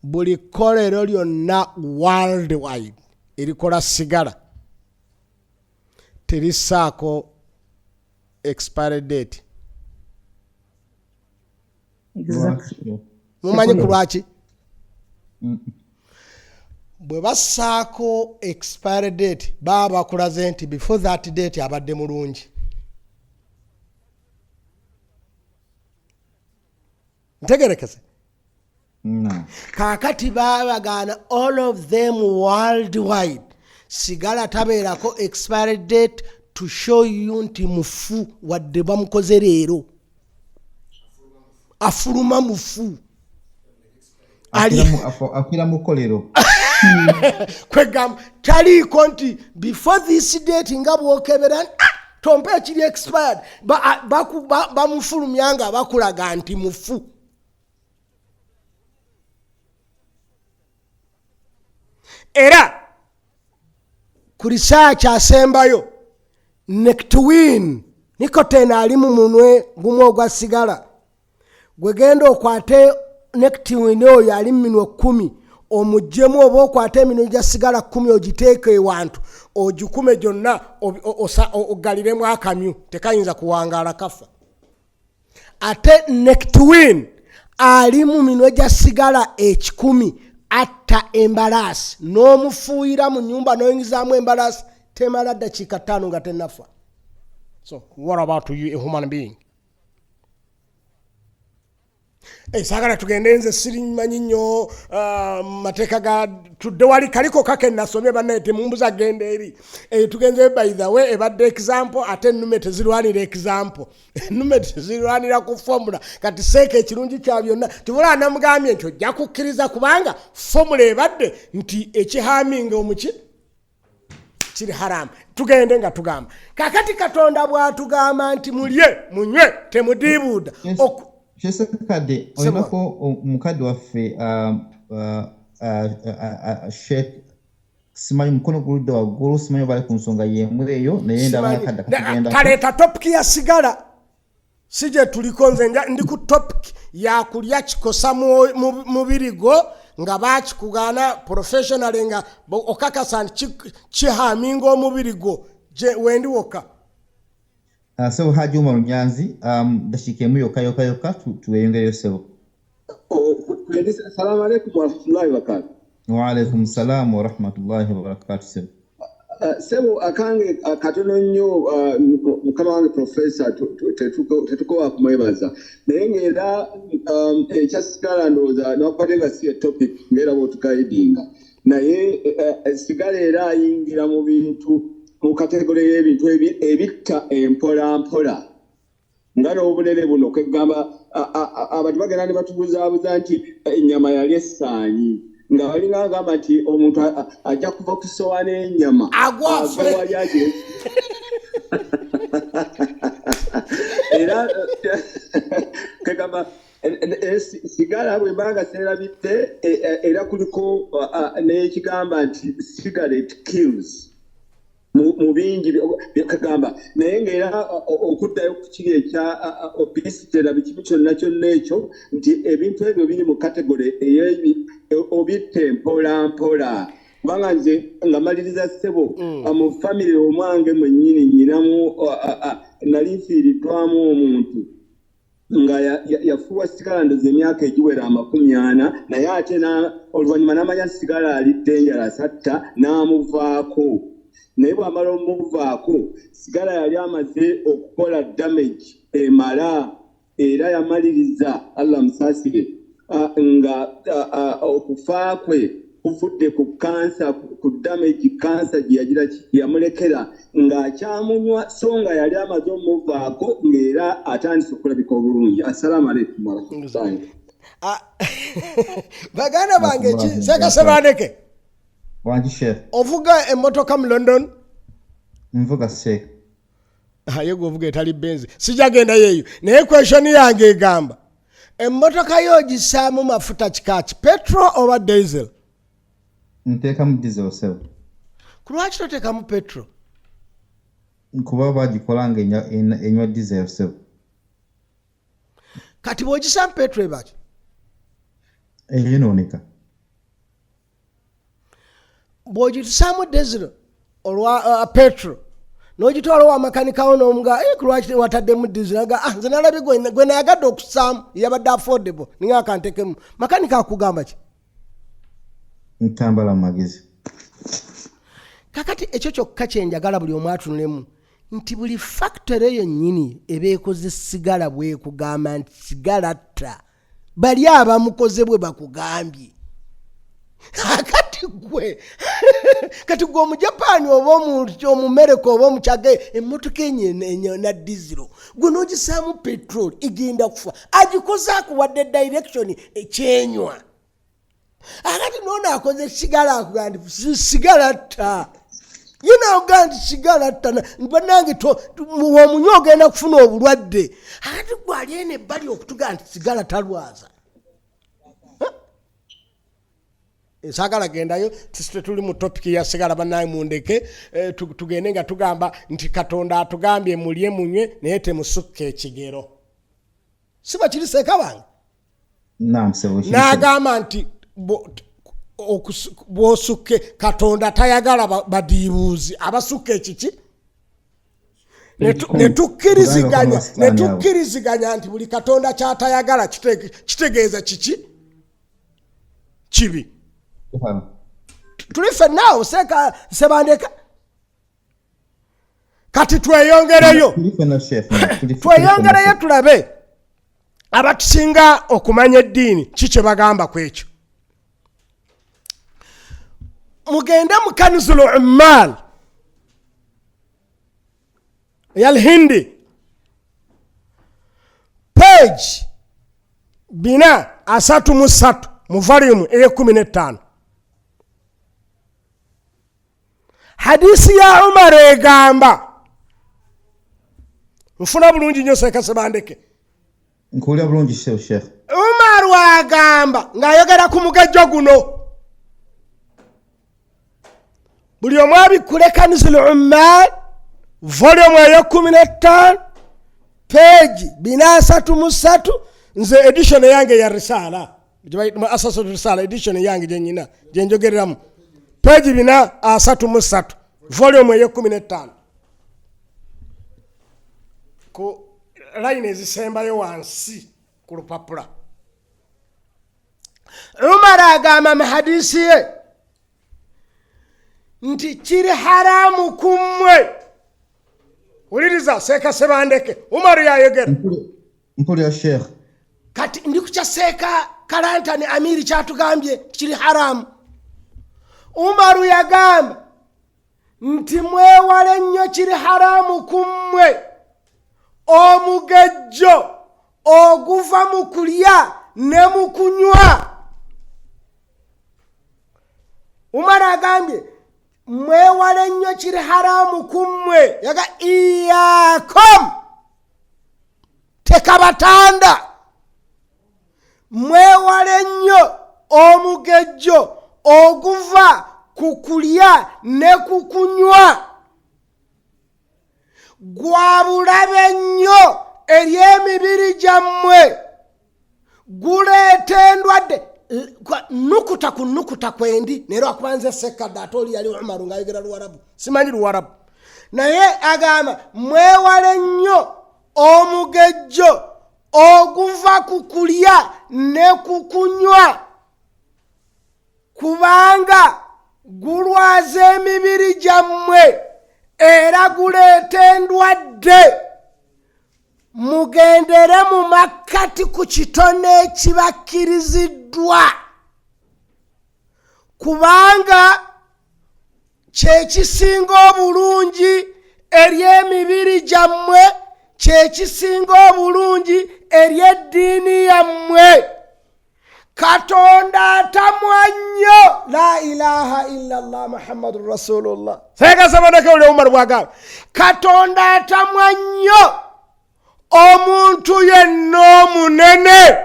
buli kkolero lyonna worldwide erikola sigala terissaako expiry date. Mumanyi ku lwaki? Bwe bassaako expiry date baba bakulaze nti before that date abadde mulungi. Ntegerekese? Kaakati babagaana all of them worldwide, sigala tabeerako expiry date to show you nti mufu, wadde bamukoze leero afuluma mufu. Afiira mu kkolero. Kwegamba taliiko nti before this date, nga bwokebera tompa ekiri expired, bamufulumya nga bakulaga nti mufu. Era ku research asembayo, nectwin nicotine ali mu munwe gumu ogwa sigala, gwe genda okwate nectwin oyo ali mu minwe 10 omuggyemu, oba okwate eminwe gya sigala 10 ogiteeke ewantu ogikume gyonna, oggaliremu akamyu, tekayinza kuwangaala, kafa. Ate nectwin ali mu minwe gya sigala 100 atta embalaasi, n'omufuuyira mu nyumba n'oyingizaamu embalaasi, temala ddakiika 5 nga tennafa. So what about you, a human being? Saagala tugende, nze sirimanyi nnyo mateeka ga tudde wali kaliko kake nasomye bannaye, temumbuza genda eri. Tugenze by the way, ebadde example, ate ennume tezirwanira example, ennume tezirwanira ku formula. Kati seeka ekirungi kya byonna tibula namugambye nti ojja kukkiriza kubanga formula ebadde nti ekiharminga omuki kiri haramu. Tugende nga tugamba kakati Katonda bw'atugamba nti mulye munywe temudiibuuda. Kyesekadde olinako omukadde waffe Sheikh, simanyi mukono guludde waggulu, simanyi bali ku nsonga yemu eyo, naye ndaba akadde katugenda. Kaleeta topic ya sigala si gye tuliko. Nze ndi ku topic yakulya kikosa mubiri gwo nga bakikugaana professionally, nga okakasa nti kiharminga omubiri gwo, wendi wokka. Sebo Haji Umar Nyanzi, dakiika emu yokka yokka yokka, tuweyongereyo sebo. Assalamu alaikum warahmatullahi wabarakatuh. Waalaikum salam warahmatullahi wabarakatuh sebo. Sebo akange katono nnyo. Mukama wange profesa tetukowa kumwebaza, naye ngaera ekyasigala ndowooza newakubadde nga si topic ngaera bwotuguidinga, naye sigala era ayingira mu bintu mu category y'ebintu ebitta empola mpola nga n'obunene buno. Kwegamba abantu bagenda ne batubuzaabuza nti ennyama yali essaanyi, nga balinga agamba nti omuntu ajja kuva ku sowaani ennyama agwafe. Wali agire era kegamba sigala bwe mbanga seerabidde, era kuliko n'ekigamba nti cigarette kills mu bingi kagamba, naye ngaera okuddayo ku kiri ekya obesity na bikimu kyonna kyonna ekyo, nti ebintu ebyo biri mu category obitta empola mpola. Kubanga nze nga maliriza ssebo, mu famire omwange mwennyini nyinamu nali nfiiriddwamu omuntu nga yafuuwa sigala ndoza emyaka egiwera 40, naye ate oluvannyuma n'amanya nti sigala ali dangerous atta, n'amuvaako. Naye bw'amala omuvaako, sigala yali amaze okukola damage emala, era yamaliriza, Allah musaasire, nga okufa kwe kuvudde ku kansa, ku damage kansa gye yagira yamulekera ng'akyamunywa, so nga yali amaze omuvaako ng'era atandise okulabika obulungi. Assalaamu aleikum warahmatullahi. Baganda bange, Sekasebaneke. Wangi Sheikh. Ovuga emmotoka mu London? Nvuga, Sheikh. Aye gwe ovuga etali Benz, sijja gendayo eyo, naye question yange egamba, emmotoka yo ogisaamu mafuta kikaki, petrol oba diesel? Nteekamu diesel, sebo. Ku lwaki toteekamu petrol? Kuba bagikola nga enywa diesel, sebo. Kati bw'ogisaamu petrol ebaki? Eyonooneka. Bw'ogitusaamu diesel olwa petrol n'ogitwala owa makanikawo n'omuga, "Eh, ku lwaki wataddemu diesel?" Aga, "Ah, nze nalabye gwe nayagadde okusaamu, yabadde affordable, ninga akantekemu." Makanika akugamba ki? Ntambala mu magezi. Kakati ekyo kyokka kyenjagala buli omu atunulemu nti buli factory yennyini eba ekoze sigala bwekugamba nti sigala tta, bali abamukoze bwe bakugambye. Kati gwe Omujapaani oba Omumerika oba Omukyage, emmotoka enyo na diesel, gwe n'ogisaamu petrol, egenda kufa. Agikoze akuwadde direction ekyenywa. Akati noono akoze sigala akugamba nti sigala tta, ye naogamba nti sigala tta, bannange omunywa ogenda kufuna obulwadde. Akati gwe ali eno ebbali okutugamba nti sigala talwaza. Saagala gendayo, tetuli mu topic ya sigala. Bannange mundeke, tugende nga tugamba nti Katonda atugambye mulye munywe naye temusukka ekigero. Si bwe kiri, seeka bange? Naam, sebo. N'agamba nti bw'osukke, Katonda tayagala badiibuuzi abasukka ekiki. Ne tukkiriziganya ne tukkiriziganya nti buli Katonda kyatayagala kitegeeza kiki? Kibi. Tuli ffennaawo, seeka Sebandeka? Kati tweyongereyo, tweyongereyo tulabe abatusinga okumanya eddiini ki kye bagamba ku ekyo. Mugende mu Kanzul Ummal yalhindi, page 433 mu volume eyekumi n'ettaano. Hadisi ya Umar egamba, nfuna bulungi nnyo, seeka Sebandeke? Nkuwulira bulungi, Sheikh. Umaru agamba ng'ayogera ku mugejjo guno, buli omu abikkule Kanzul Ummal volume eyekumi n'ettaano, page 433. Nze edition eyange ya Risaala, Asasatu Risaala, edition eyange gyenyina gyenjogereramu, page 433, volume eyekumi n'ettaano, ku layini ezisembayo wansi ku lupapula. Umar agamba mu hadisi ye nti kiri haramu ku mmwe. Wuliriza, seeka Sebandeke, Umaru yayogera. Mpulira, Sheikh. Kati ndi kukya seeka Kalantani Amiri kyatugambye kiri haramu. Umaru yagamba nti mwewale nnyo, kiri haramu ku mmwe omugejjo oguva mu kulya ne mu kunywa. Umar agambye mwewale nnyo, kiri haramu ku mmwe, yaga iyakum, tekabatanda, mwewale nnyo omugejjo oguva ku kulya ne ku kunywa, gwa bulabe nnyo eri emibiri gyammwe, guleeta endwadde. Nukuta ku nukuta kwendi, naye lwakuba nze sekadde, ate oli yali Umaru ng'ayogera Luwarabu, simanyi Luwarabu, naye agamba mwewale nnyo omugejjo oguva ku kulya ne ku kunywa, kubanga gulwaza emibiri gyammwe era guleeta endwadde. Mugendere mu makkati ku kitone ekibakkiriziddwa. Kubanga kyekisinga obulungi eri emibiri gyammwe, kyekisinga obulungi eri eddiini yammwe. Katonda atamwa nnyo. La ilaha illallah Muhammadun rasulullah. Seekasabanake uli Umar bwagamba, Katonda atamwa nnyo omuntu yenna omunene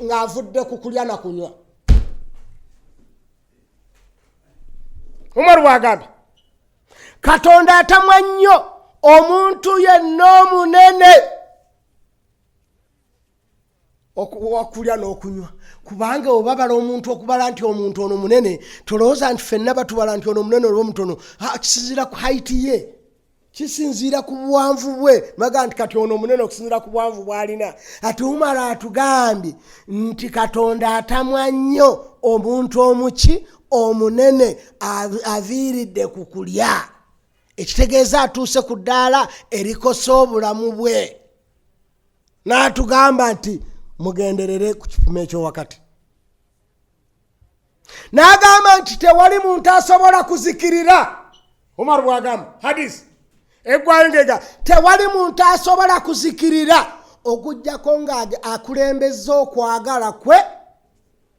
ng'avudde ku kulya na kunywa. Umar bwagambye, Katonda atamwa nnyo omuntu yenna omunene okulya n'okunywa, kubanga obabala omuntu okubala nti omuntu ono munene, tolowooza nti ffenna batubala nti ono munene olwo mutono. Kisinziira ku haiti ye, kisinziira ku buwanvu bwe. Baga nti kati ono munene okusinziira ku buwanvu bw'alina. Ati Umara atugambye nti Katonda atamwa nnyo omuntu omuki omunene aviiridde ku kulya, ekitegeeza atuuse ku ddaala erikosa obulamu bwe. N'atugamba nti mugenderere ku kipimo eky'owakati. N'agamba nti tewali muntu asobola kuzikirira. Umar bw'agamba, hadisi eggwayo ng'ega, tewali muntu asobola kuzikirira okuggyako nga akulembezza okwagala kwe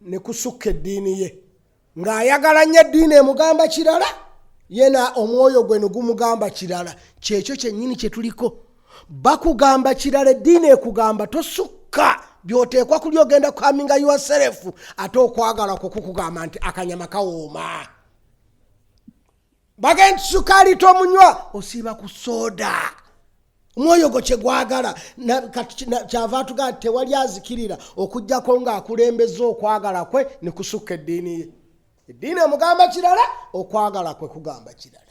ne kusukka eddiini ye, ng'ayagala nnyo eddiini emugamba kirala, ye na omwoyo gwe ne gumugamba kirala. Kyekyo kyennyini kye tuliko. Bakugamba kirala, eddiini ekugamba tosukka by'oteekwa kulya, ogenda kuhaminga yourself, ate okwagala kwo kukugamba nti akanyama kawooma, bagenda sukaali tomunywa, osiiba ku soda. Omwoyo gwo kye gwagala. Kyava atugamba nti tewali azikirira okuggyako ng'akulembeza okwagala kwe ne kusukka eddiini ye. Eddiini emugamba kirala, okwagala kwe kugamba kirala.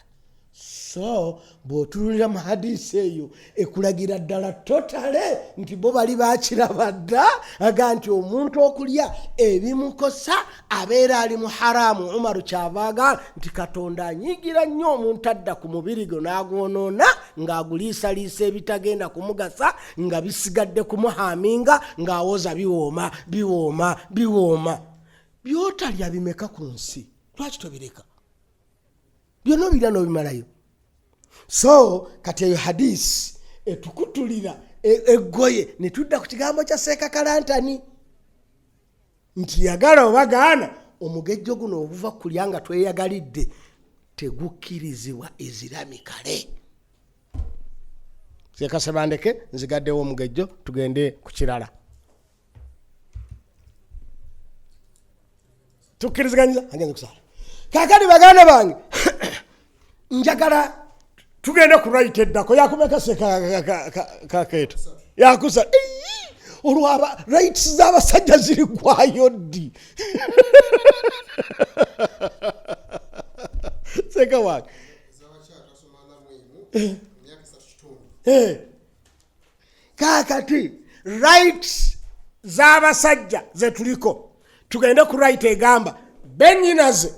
So bw'otunulira mu hadisi eyo ekulagira ddala totale nti bo bali bakiraba dda, aga nti omuntu okulya ebimukosa abeera ali mu haramu. Umaru kyava agamba nti Katonda anyiigira nnyo omuntu adda ku mubiri gwe n'agwonoona ng'aguliisaliisa ebitagenda kumugasa, nga bisigadde kumuhaminga, ng'awoza biwooma biwooma biwooma. By'otalya bimeka ku nsi? Lwaki tobireka byonna obirya n'obimalayo? So kati eyo hadisi etukutulira eggoye ne tudda ku kigambo kya Seeka Kalantani nti yagala oba gaana, omugejjo guno oguva kulya nga tweyagalidde tegukkirizibwa Islamically. Seeka Sebandeke, nzigaddewo omugejjo, tugende ku kirala. Tukkiriziganyiza agenze kusaala. Kakati baganda bange, njagala tugende ku right eddako yakumeka sekakeeto yakusa olwaba rights z'abasajja zirigwayo ddi? Seka wange, kakati rights z'abasajja zetuliko, tugende ku right egamba bennyinaze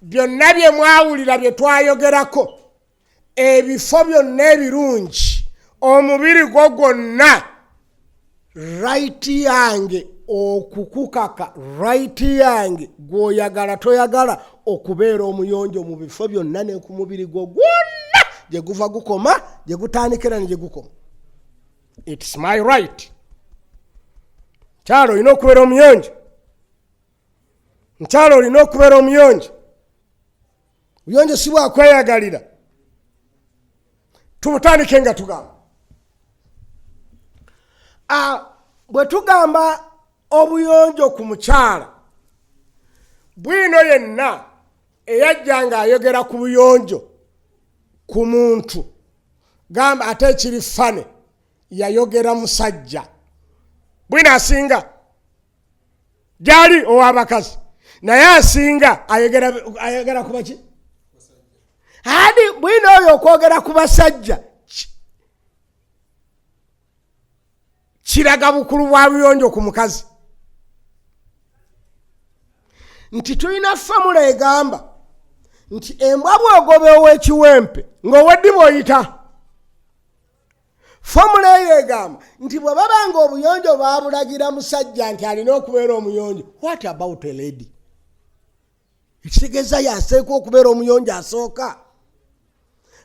byonna bye mwawulira bye twayogerako, ebifo byonna ebirungi, omubiri gwo gwonna, right yange okukukaka, right yange gw'oyagala toyagala okubeera omuyonjo mu bifo byonna ne ku mubiri gwo gwonna, gye guva gukoma, gye gutandikira ne gye gukoma. It's my right. Nkyalo olina okubeera omuyonjo, nkyalo olina okubeera omuyonjo. Buyonjo si bwakweyagalira. Tubutandike nga tugamba, bwe tugamba obuyonjo ku mukyala, bwino yenna eyajja ng'ayogera ku buyonjo ku muntu, gamba ate ekiri fane yayogera musajja bwino asinga gyali ow'abakazi, naye asinga ayogera ku baki adi bwino oyo okwogera ku basajja kiraga bukulu bwa buyonjo ku mukazi, nti tulina formula egamba nti embwa bw'ogoba ow'ekiwempe ng'oweddiba oyita. Formula eyo egamba nti bwe baba nga obuyonjo babulagira musajja nti alina okubeera omuyonjo, what about a lady? Ekitegeeza yaseekwa okubeera omuyonjo asooka.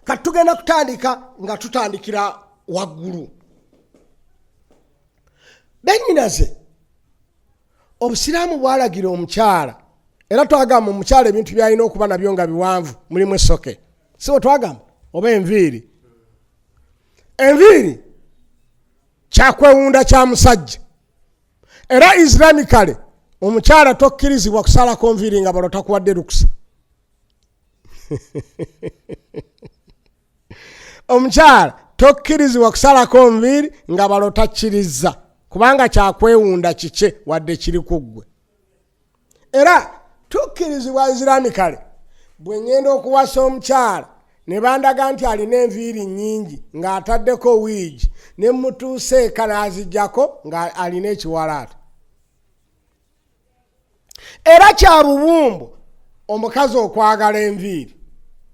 Kati tugenda kutandika nga tutandikira waggulu. Bennyinaze, obusiraamu bwalagira omukyala, era twagamba omukyala ebintu byalina okuba nabyo nga biwanvu, mulimu essoke, si bwe twagamba, oba enviiri. Enviiri kyakwewunda kya musajja, era islamically omukyala tokkirizibwa kusalako nviiri nga balo takuwadde lukusa. Omukyala tokkirizibwa kusalako nviiri nga balo takkirizza, kubanga kyakwewunda kikye wadde kiri ku ggwe. Era tukkirizibwa islamically, bwe ŋŋenda okuwasa omukyala ne bandaga nti alina enviiri nnyingi ng'ataddeko wiigi, ne mutuusa eka n'aziggyako nga alina ekiwalaata. Era kya bubumbo omukazi okwagala enviiri,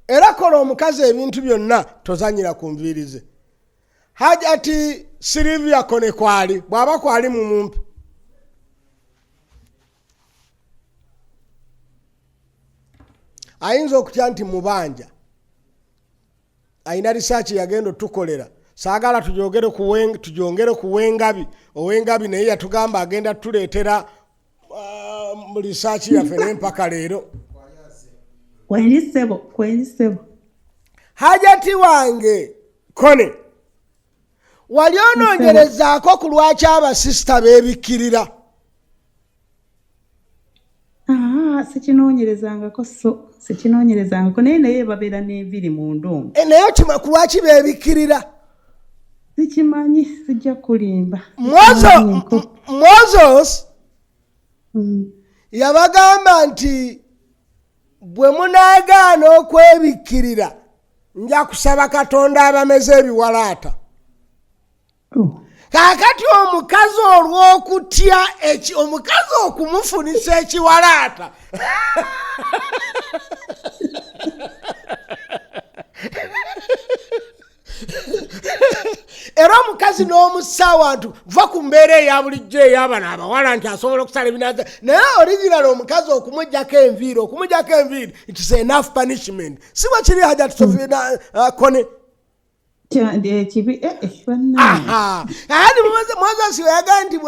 era kola omukazi ebintu byonna, tozanyira ku nviiri ze. Hajati Silivia Kone kwali, bw'aba kwali mumumpi. Ayinza okutya nti mubanja alina risaaki yagenda otukolera, saagala tujongere ku wengabi. Owengabi naye yatugamba agenda tuleetera risaaki yaffe n'empaka leero. Kwendi ssebo, kwendi ssebo. Hajati wange Kone, wali onoonyerezaako ku lwaki abasisita beebikkirira? Sikinoonyerezangako, so sikinoonyerezangako, naye babeera n'enviiri mu ndongo. Naye okima ku lwaki beebikkirira? Sikimanyi, sijja kulimba. Moses yabagamba nti bwe munaagaana okwebikkirira nja kusaba Katonda abameze ebiwalaata. Kaakati omukazi olw'okutya omukazi okumufunisa ekiwalaata era omukazi n'omusawa ntu va ku mbeera eya bulijjo ey'abano abawala nti asobola okusala ebinaza, naye original omukazi okumuggyako enviiri, okumuggyako enviiri, it is enough punishment. Si bwe kiri, Hajati Sofina Kone? Ekibi, bannange. Aha, ati Moses yagamba nti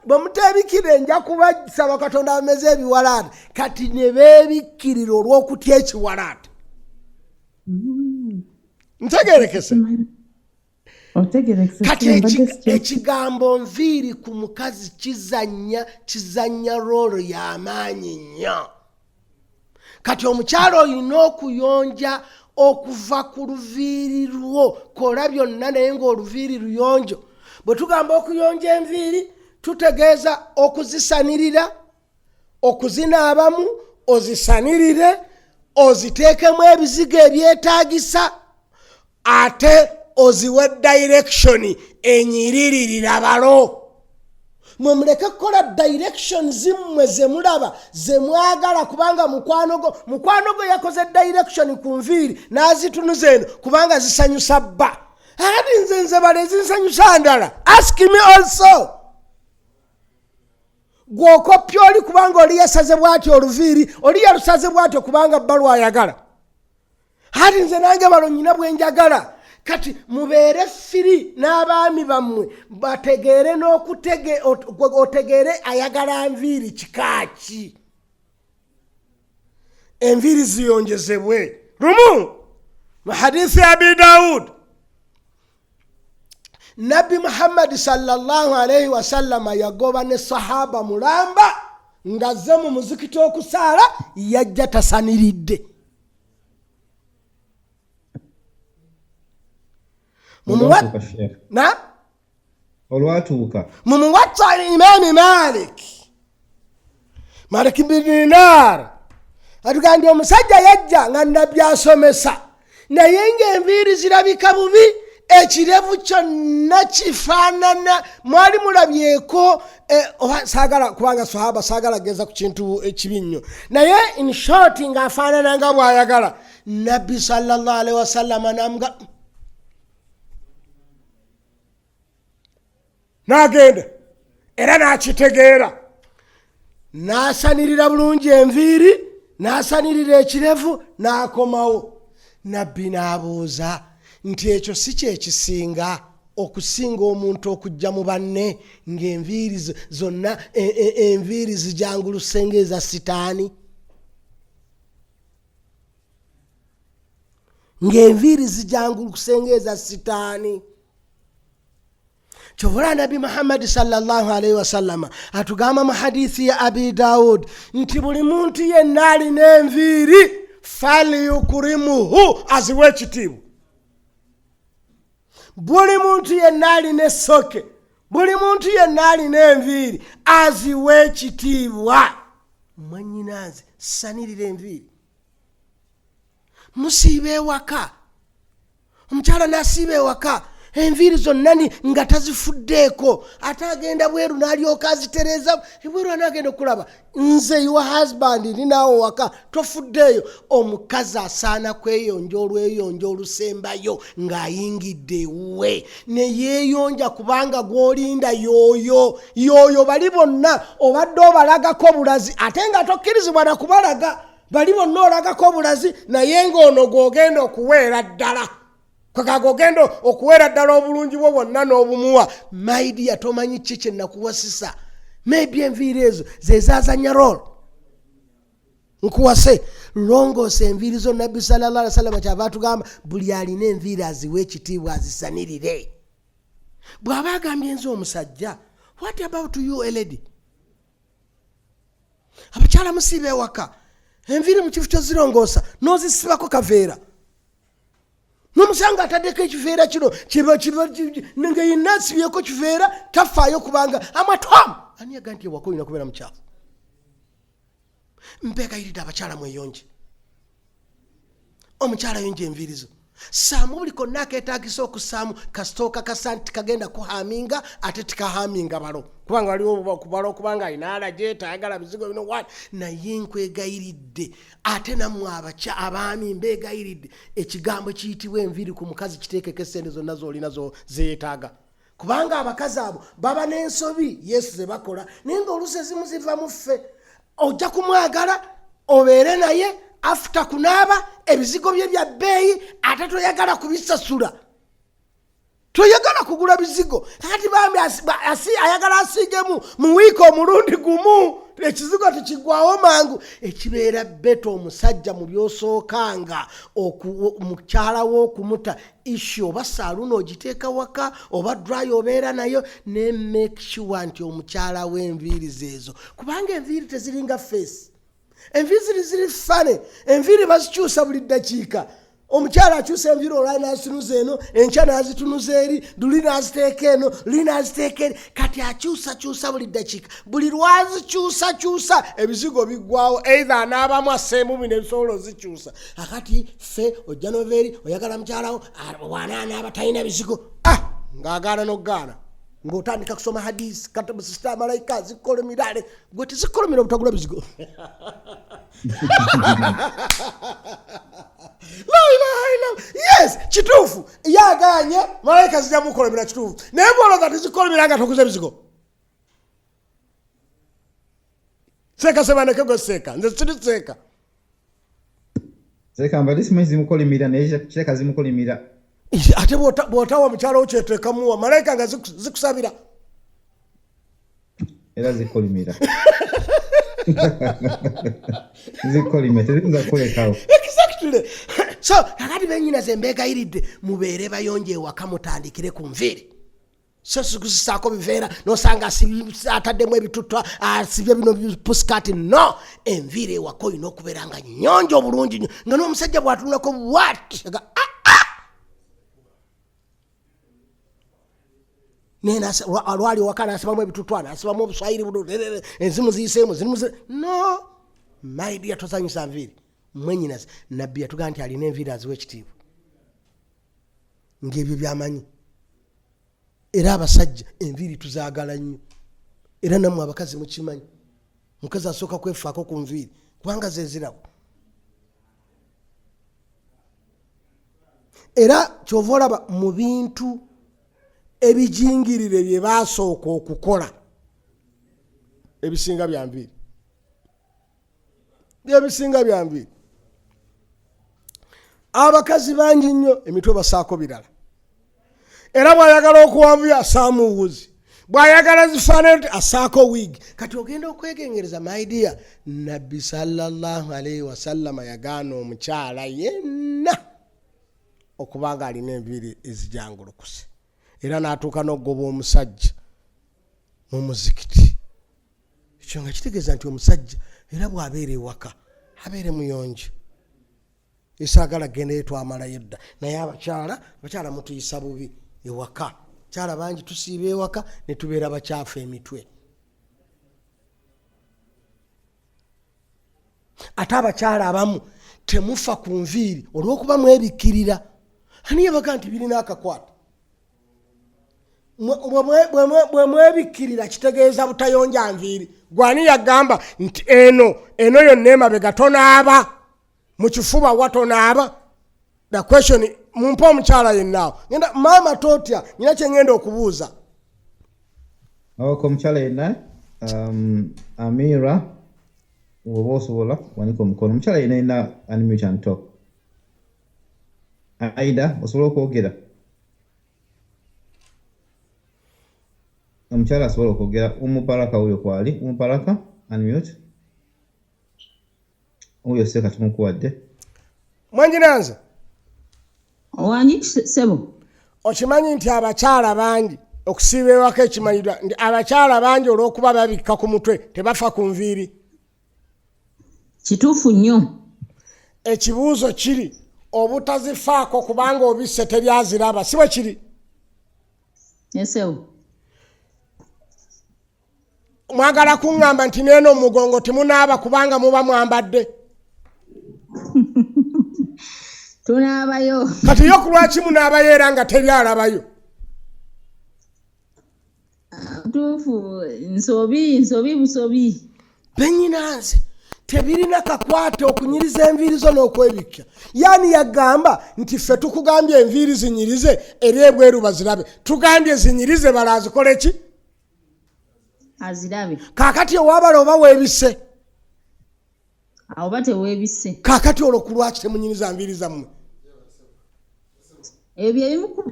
bwe muteebikkirira nja kubasaba Katonda ameze ebiwalaata. Kati ne beebikkirira olw'okutya ekiwalaata. Ntegerekese? Otegerekese. Kati mbadde ekigambo nviiri ku mukazi kizannya role y'amaanyi nnyo. Kati omukyala olina okuyonja okuva ku luviiri lwo, kola byonna naye ng'oluviiri luyonjo. Bwe tugamba okuyonja enviiri, tutegeeza okuzisanirira, okuzinaabamu, ozisanirire, oziteekemu ebizigo ebyetaagisa, ate oziwe direction enyiriririra balo. Mwe muleke kukola direction zimmwe ze mulaba ze mwagala, kubanga mukwano gwo yakoze direction ku nviiri n'azitunuza eno kubanga zisanyusa bba. Ati nze bala ezinsanyusa ndala. Ask me also. Gw'okoppya oli kubanga oli yasaze bw'ati oluviiri, oli yalusaze bw'atyo kubanga bba lwayagala. Ati nze nange balo nyina bwe njagala. Kati mubeere free n'abaami bammwe, bategeere otegeere ayagala nviiri kikaaki. Enviiri ziyonjezebwe. Lumu mu hadithi ya Abi Daud, Nabbi Muhammadi sallallahu alaihi wasallama yagoba ne sahaba mulamba ng'azze mu muzikiti okusaala, yajja tasaniridde. Olwatuuka, Sheikh. Na Olwatuuka. Mu Muwatta Imaami Malik, Malik bin Dinar atugamba nti omusajja yajja nga Nabbi asomesa, naye ng'enviiri zirabika bubi, ekirevu kyonna kifaanana. Mwali mulabyeko oba saagala, kubanga sahaba saagala geza ku kintu ekibi nnyo, naye in short ng'afaanana nga bw'ayagala. Nabbi sallallahu alaihi wasallama namuga n'agenda era n'akitegeera, n'asanirira bulungi enviiri. N'asanirira ekirevu n'akomawo. Nabbi n'abuuza nti ekyo si kye kisinga okusinga omuntu okujja mu banne ng'enviiri zonna e, e, enviiri zijanguluse ng'eza sitaani ng'enviiri zijanguluse ng'eza sitaani kyovula nabbi muhammadi salllahalaihi wasallama atugamba mu hadithi ya abi daud nti buli muntu yenna alina enviiri falyukurimuhu aziwe ekitiibwa buli muntu yenna alina essoke buli muntu yenna alina enviiri aziwe ekitiibwa mwanyinanze sanirira enviiri musiiba ewaka omukyala nasiiba ewaka enviiri zonna ni nga tazifuddeeko ate agenda bweru n'alyoka azitereeza ebweru anaagenda okulaba nze your husband ndi naawe waka tofuddeeyo omukazi asaana kweyonja olweyonja olusembayo ng'ayingidde ewuwe ne yeeyonja kubanga gw'olinda yooyo yooyo bali bonna obadde obalagako bulazi ate nga tokkirizibwa na kubalaga bali bonna olagako obulazi naye ng'ono gw'ogenda okuweera ddala kwekaga ogenda okuweera ddala obulungi bwo bwonna n'obumuwa maidiya tomanyi ki kye nakuwasisa maybe enviiri ezo zezazanya rol nkuwase longoosa enviiri zo nabbi sallallahu alaihi wasallam kyava atugamba buli alina enviiri aziwe ekitiibwa azisanirire bw'aba agambye nze omusajja what about you a lady abakyala musiiba ewaka enviiri mu kifo kyozirongoosa n'ozisibako kaveera nomusanga ataddeko ekiveera kino nga yenna asibyeko kiveera tafaayo kubanga amatwam ani yaga nti ewaka olina kubeera mukyafu mpegayiridde abakyala mweyonje omukyala yonja enviiri zo saamu buli konna aketagisa okusaamu kasita okakasa nti kagenda kuhaminga ate tikahaminga balo kubanga waliwo kubalo kubanga alina alaje tayagala bizigo bino wat naye nkwegayiridde ate nammwe abakya abaami mbeegayiridde ekigambo kiyitibwa enviiri ku mukazi kiteekeko esente zonna zolina zeyetaaga kubanga abakazi abo baba n'ensobi yesu ze bakola naye nga oluusi ezimu ziva mu ffe ojja kumwagala obeere naye afuta kunaaba ebizigo bye bya bbeeyi ate toyagala kubisasula toyagala kugula bizigo kakati bambi ayagala asiigemu mu wiiki omulundi gumu ekizigo tekigwawo mangu ekibeera beta omusajja mu byosookanga mukyala wo okumuta issue oba saaluuna ogiteeka waka oba dry obeera nayo ne make sure nti omukyala w'enviiri zeezo kubanga enviiri teziringa face enviiri ziri ziri fane enviiri bazikyusa buli ddakiika omukyala akyusa enviiri olwali nazitunuza eno enkya nazitunuza eri luli naziteeka eno luli naziteeka eri kati akyusakyusa buli ddakiika buli lwazikyusakyusa ebizigo biggwawo eitha anaabamu asseemu bino ebisobola ozikyusa akati ffe ojja nova eri oyagala mukyalawo wanaanaaba talina bizigo ah ng'agaana n'okugaana ng'otandika kusoma hadisi katabusisita malayika zikolomirale gwe tezikolomira obutagula bizigo yes kituufu ye aganye malayika zijja mukolomera kituufu naye bwolooza tezikolomera nga toguze bizigo seeka sebaneke gwe seeka nze siri seeka seeka mbadde simanyi zimukolimira naye kireka zimukolimira ate bw'otawa mukyala wo kyeteekamuwa malayika nga zikusabira era zikolimira zikolimira teziyinza kukulekawo exactly so kakati benyina ze mbeegayiridde mubeere bayonja ewaka mutandikire ku nviiri so sikuzisaako biveera nosanga ataddemu ebitutwa asibye bino pusikati no enviiri ewaka olina okubeera nga nyonjo obulungi nyo nga n'omusajja bw'atunulako wat ah, ah! naye lwali owaka nasibamu ebitutwa nasibamu obuswayiri buno enzimu ziyiseemu zirimu no maidia tozanyisa nviiri mwenyinazi nabbi yatugaa nti alina enviiri aziwa ekitiibwa ngaebyo byamanyi era abasajja enviiri tuzaagala nnyo era nammwe abakazi mukimanyi mukazi asooka kwefaako ku nviiri kubanga zezirabo era kyova olaba mu bintu ebijingirire bye baasooka okukola ebisinga bya nviiri Byebisinga bya nviiri. Abakazi bangi nnyo emitwe basaako birala, era bw'ayagala okuwanvuya asaamu wuzi, bw'ayagala zifaanana asaako wiigi. Kati ogenda okwegengereza, my dear, Nabbi sallallahu alaihi wasallama yagaana omukyala yenna okuba nga alina enviiri ezijangulukuse, era n'atuuka n'okugoba omusajja mu muzikiti. Ekyo nga kitegeeza nti omusajja era bw'abeera ewaka abeere muyonjo. Esaagala gendayo, twamalayo dda. Naye abakyala mutuyisa bubi ewaka. Kyala bangi tusiiba ewaka ne tubeera bakyafu emitwe. Ate abakyala abamu temufa ku nviiri olw'okuba mwebikkirira. Ani yabaga nti birina akakwata? Bwe mwebikkirira kitegeeza butayonja nviiri. Gwani yagamba nti eno yonna emabega tonaaba, mu kifuba wa tonaaba? The question, mumpe omukyala yennaawo. Ngenda maama, totya, nyina kye ngenda okubuuza. Ok, omukyala yenna, Amira, oba osobola wanika omukono. Omukyala yenna yenna, unmute and talk. Aida, osobola okwogera? Omukyala asobola okwogera, Umubaraka wuyo kwali. Umubaraka, unmute. Oyo seeka tumukuwadde. Mwanjinanze. Wangi ssebo. Okimanyi nti abakyala bangi okusiiba ewaka, ekimanyiddwa nti abakyala bangi olw'okuba babikka ku mutwe tebafa ku nviiri? Kituufu nnyo. Ekibuuzo kiri, obutazifaako kubanga obisse teryaziraba, si bwe kiri? Esebo. Mwagala kuŋŋamba nti neeno omugongo temunaaba kubanga muba mwambadde? Tunaabayo. Kati yo ku lwaki munaabayo era nga teryalabayo? Tuufu, nsobi, nsobi busobi. Benyinanze, tebirina kakwate okunyiriza enviiri zo n'okwebikka. Yaani yagamba nti ffe tukugambye enviiri zinyirize eri ebweru bazirabe? Tugambye zinyirize bala azikole ki? Azirabe. Kaakati owabala oba weebisse? Awo ba teweebisse. Kaakati olwo ku lwaki temunyiriza nviiri zammwe? Ebyo ebimu ku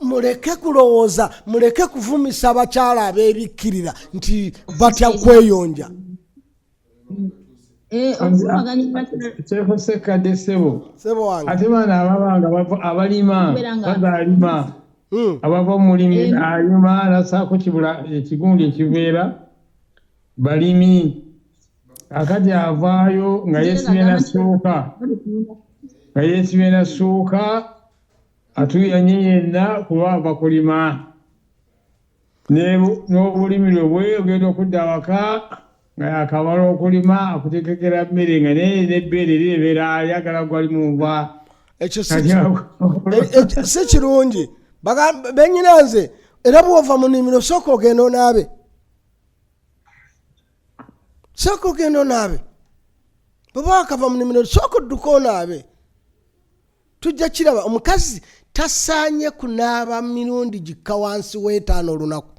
Muleke kulowooza, muleke kuvumisa abakyala abeebikkirira nti batya kweyonja. Okuvumaganya abakyala. Kyeko sekadde ssebo. Sebo wange. Ate baana ababanga abalima Okubeera nga- bazaalima abava mu mulimi alima nasaako kibula ekigundi ekiveera balimi, akati avaayo nga yeesibye na ssuuka, nga yeesibye na ssuuka, atuuyanye yenna kuba ava kulima. N'obulimiro bwe ogenda okudda awaka nga yakamala okulima, akutegekera mmere nga naye n'ebbeere lirebeera ayagala gwali mu nva. Ekyo Kati ekyo si kirungi. Benyina nze, era bwova mu nnimiro sooka ogenda onaabe, sooka ogenda onaabe. Bweba wakava mu nnimiro, sooka odduka onaabe. Tujja kiraba, omukazi tasaanye kunaaba mirundi gikka wansi w'etaano olunaku,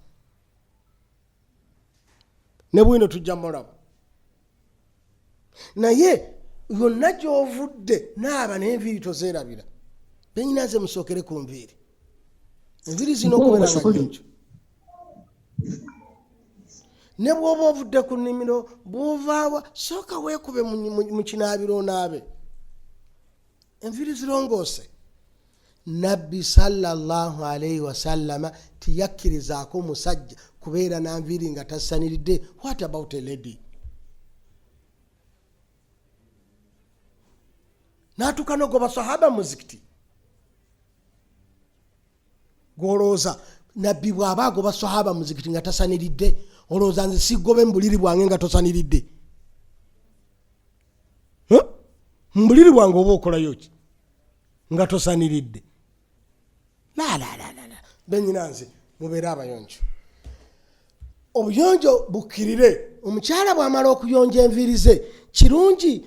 ne bwino tujja mulaba. Naye yonna gy'ovudde naaba, n'enviiri tozeerabira. Benyina nze, musookere ku nviiri. Enviiri zirina okubeera nga nnyonjo. Ne bw'oba ovudde ku nnimiro, bw'ovaawa, sooka weekube mu kinaabiro onaabe, enviiri zirongoose. Nabbi sallallahu alaihi wasallama tiyakkirizaako musajja kubeera na nviiri nga tasaniridde. What about a lady? N'atuuka n'ogoba sahaba muzikiti. Gwolowooza nabbi bw'aba agoba sahaba muzikiti nga tasaniridde, olowooza nze sigobe mu buliri bwange nga tosaniridde? Huh? Mu buliri bwange oba okolayo ki nga tosaniridde? Lalalala, benyina nze, mubeere abayonjo, obuyonjo bukkirire. Omukyala bw'amala okuyonja enviiri ze kirungi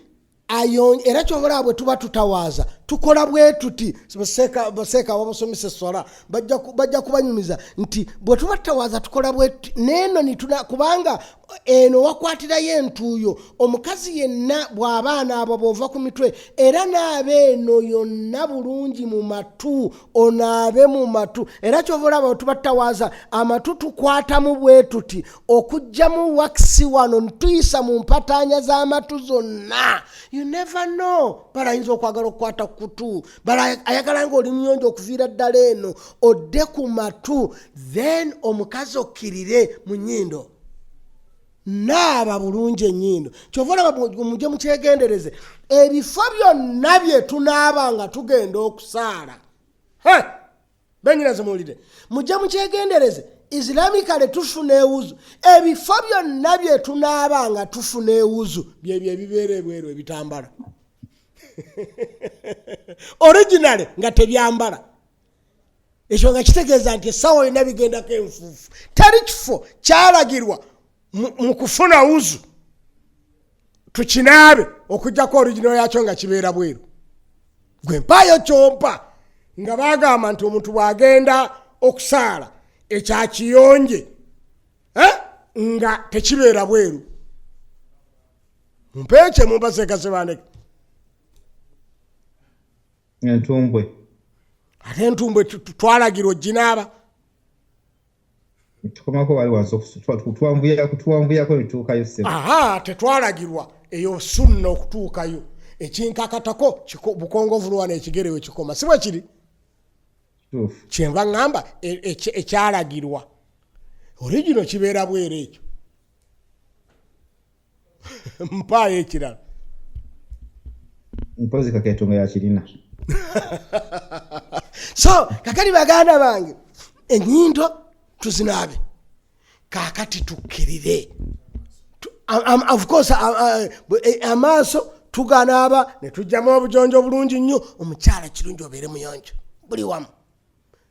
era kyobola bwe tuba tutawaaza. Tukola bwe tuti, baseeka ababasomesa esswala bajja kubanyumiza nti bwe tuba tutawaaza tukola bwe tuti neeno nituna, kubanga eno wakwatirayo entuuyo. Omukazi yenna bw'aba anaaba bw'ova ku mitwe era naaba eno yonna bulungi mu matu, onaabe mu matu. Era kyova olaba bwe tuba tutawaaza amatu tukwatamu bwe tuti okuggyamu wakisi wano ntuyisa mu mpataanya z'amatu zonna. You never know, bala ayinza okwagala okukwata ku kutu, bala ayagala ng'oli muyonjo okuviira ddala eno odde ku matu, then omukazi okkirire mu nnyindo. Naaba bulungi ennyindo. Kyova olaba mujje mukyegendereze, ebifo byonna bye tunaaba nga tugenda okusaala. Benyinaze muwulire, mujje mukyegendereze, islamically tufuna ewuzu. Ebifo byonna bye tunaaba nga tufuna ewuzu byebyo ebibeera ebweru ebitambala originally nga tebyambala. Ekyo nga kitegeeza nti essaawa yonna bigendako enfuufu. Teri kifo kyalagirwa mu kufuna wuzu tukinaabe okuggyako original yakyo nga kibeera bweru. Gwe mpaayo kyompa nga bagamba nti omuntu bw'agenda okusaala ekyakiyonje nga tekibeera bweru. Mpeekye mumpa seeka sebandeke. Entumbwe. Ate entumbwe twalagirwa oginaaba. Tukomako wali wansi tuwanvuyako netutuukayo ssebo. Aha, tetwalagirwa eyo sunna okutuukayo. Ekinkakatako bukongovu lwana ekigere we kikoma, si bwe kiri? Kituufu. Kyenva ŋŋamba ekyalagirwa original kibeera bweru. Ekyo mpaayo ekirala. Mpozi Kakeeto nga yakirina. So kakati baganda bange, enyindo tuzinaabe, kakati tukkirire. Of course amaaso tuganaaba ne tugyamu obujonjo bulungi nnyo. Omukyala kirungi obeere muyonjo buli wamu.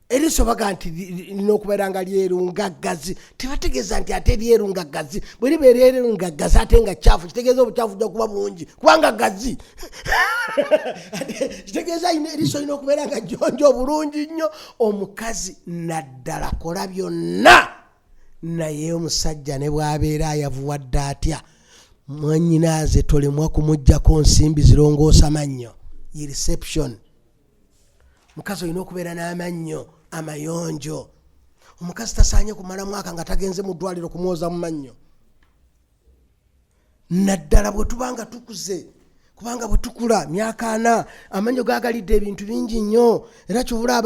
Eriiso baga nti lirina okubeera nga lyeru nga ggazi. Tebategeeza nti ate lyeru nga ggazi. Bwe libeera eryeru nga ggazi ate nga kyafu, kitegeeza obukyafu bujja kuba bungi kubanga ggazi. Ate kitegeeza eriiso lirina okubeera nga jjonjo obulungi nnyo. Omukazi naddala kola byonna, naye omusajja ne bw'abeera ayavuwadde atya, mwannyinaaze tolemwa kumuggyako nsimbi zirongoosa mannyo. Ye reception. Mukazi olina okubeera n'amannyo amayonjo. Omukazi tasaanye kumala mwaka nga tagenze mu ddwaliro kumwoza mu mannyo, naddala bwe tuba nga tukuze, kubanga bwe tukula myaka 40 amannyo gagalidde ebintu bingi nnyo. Era kyovula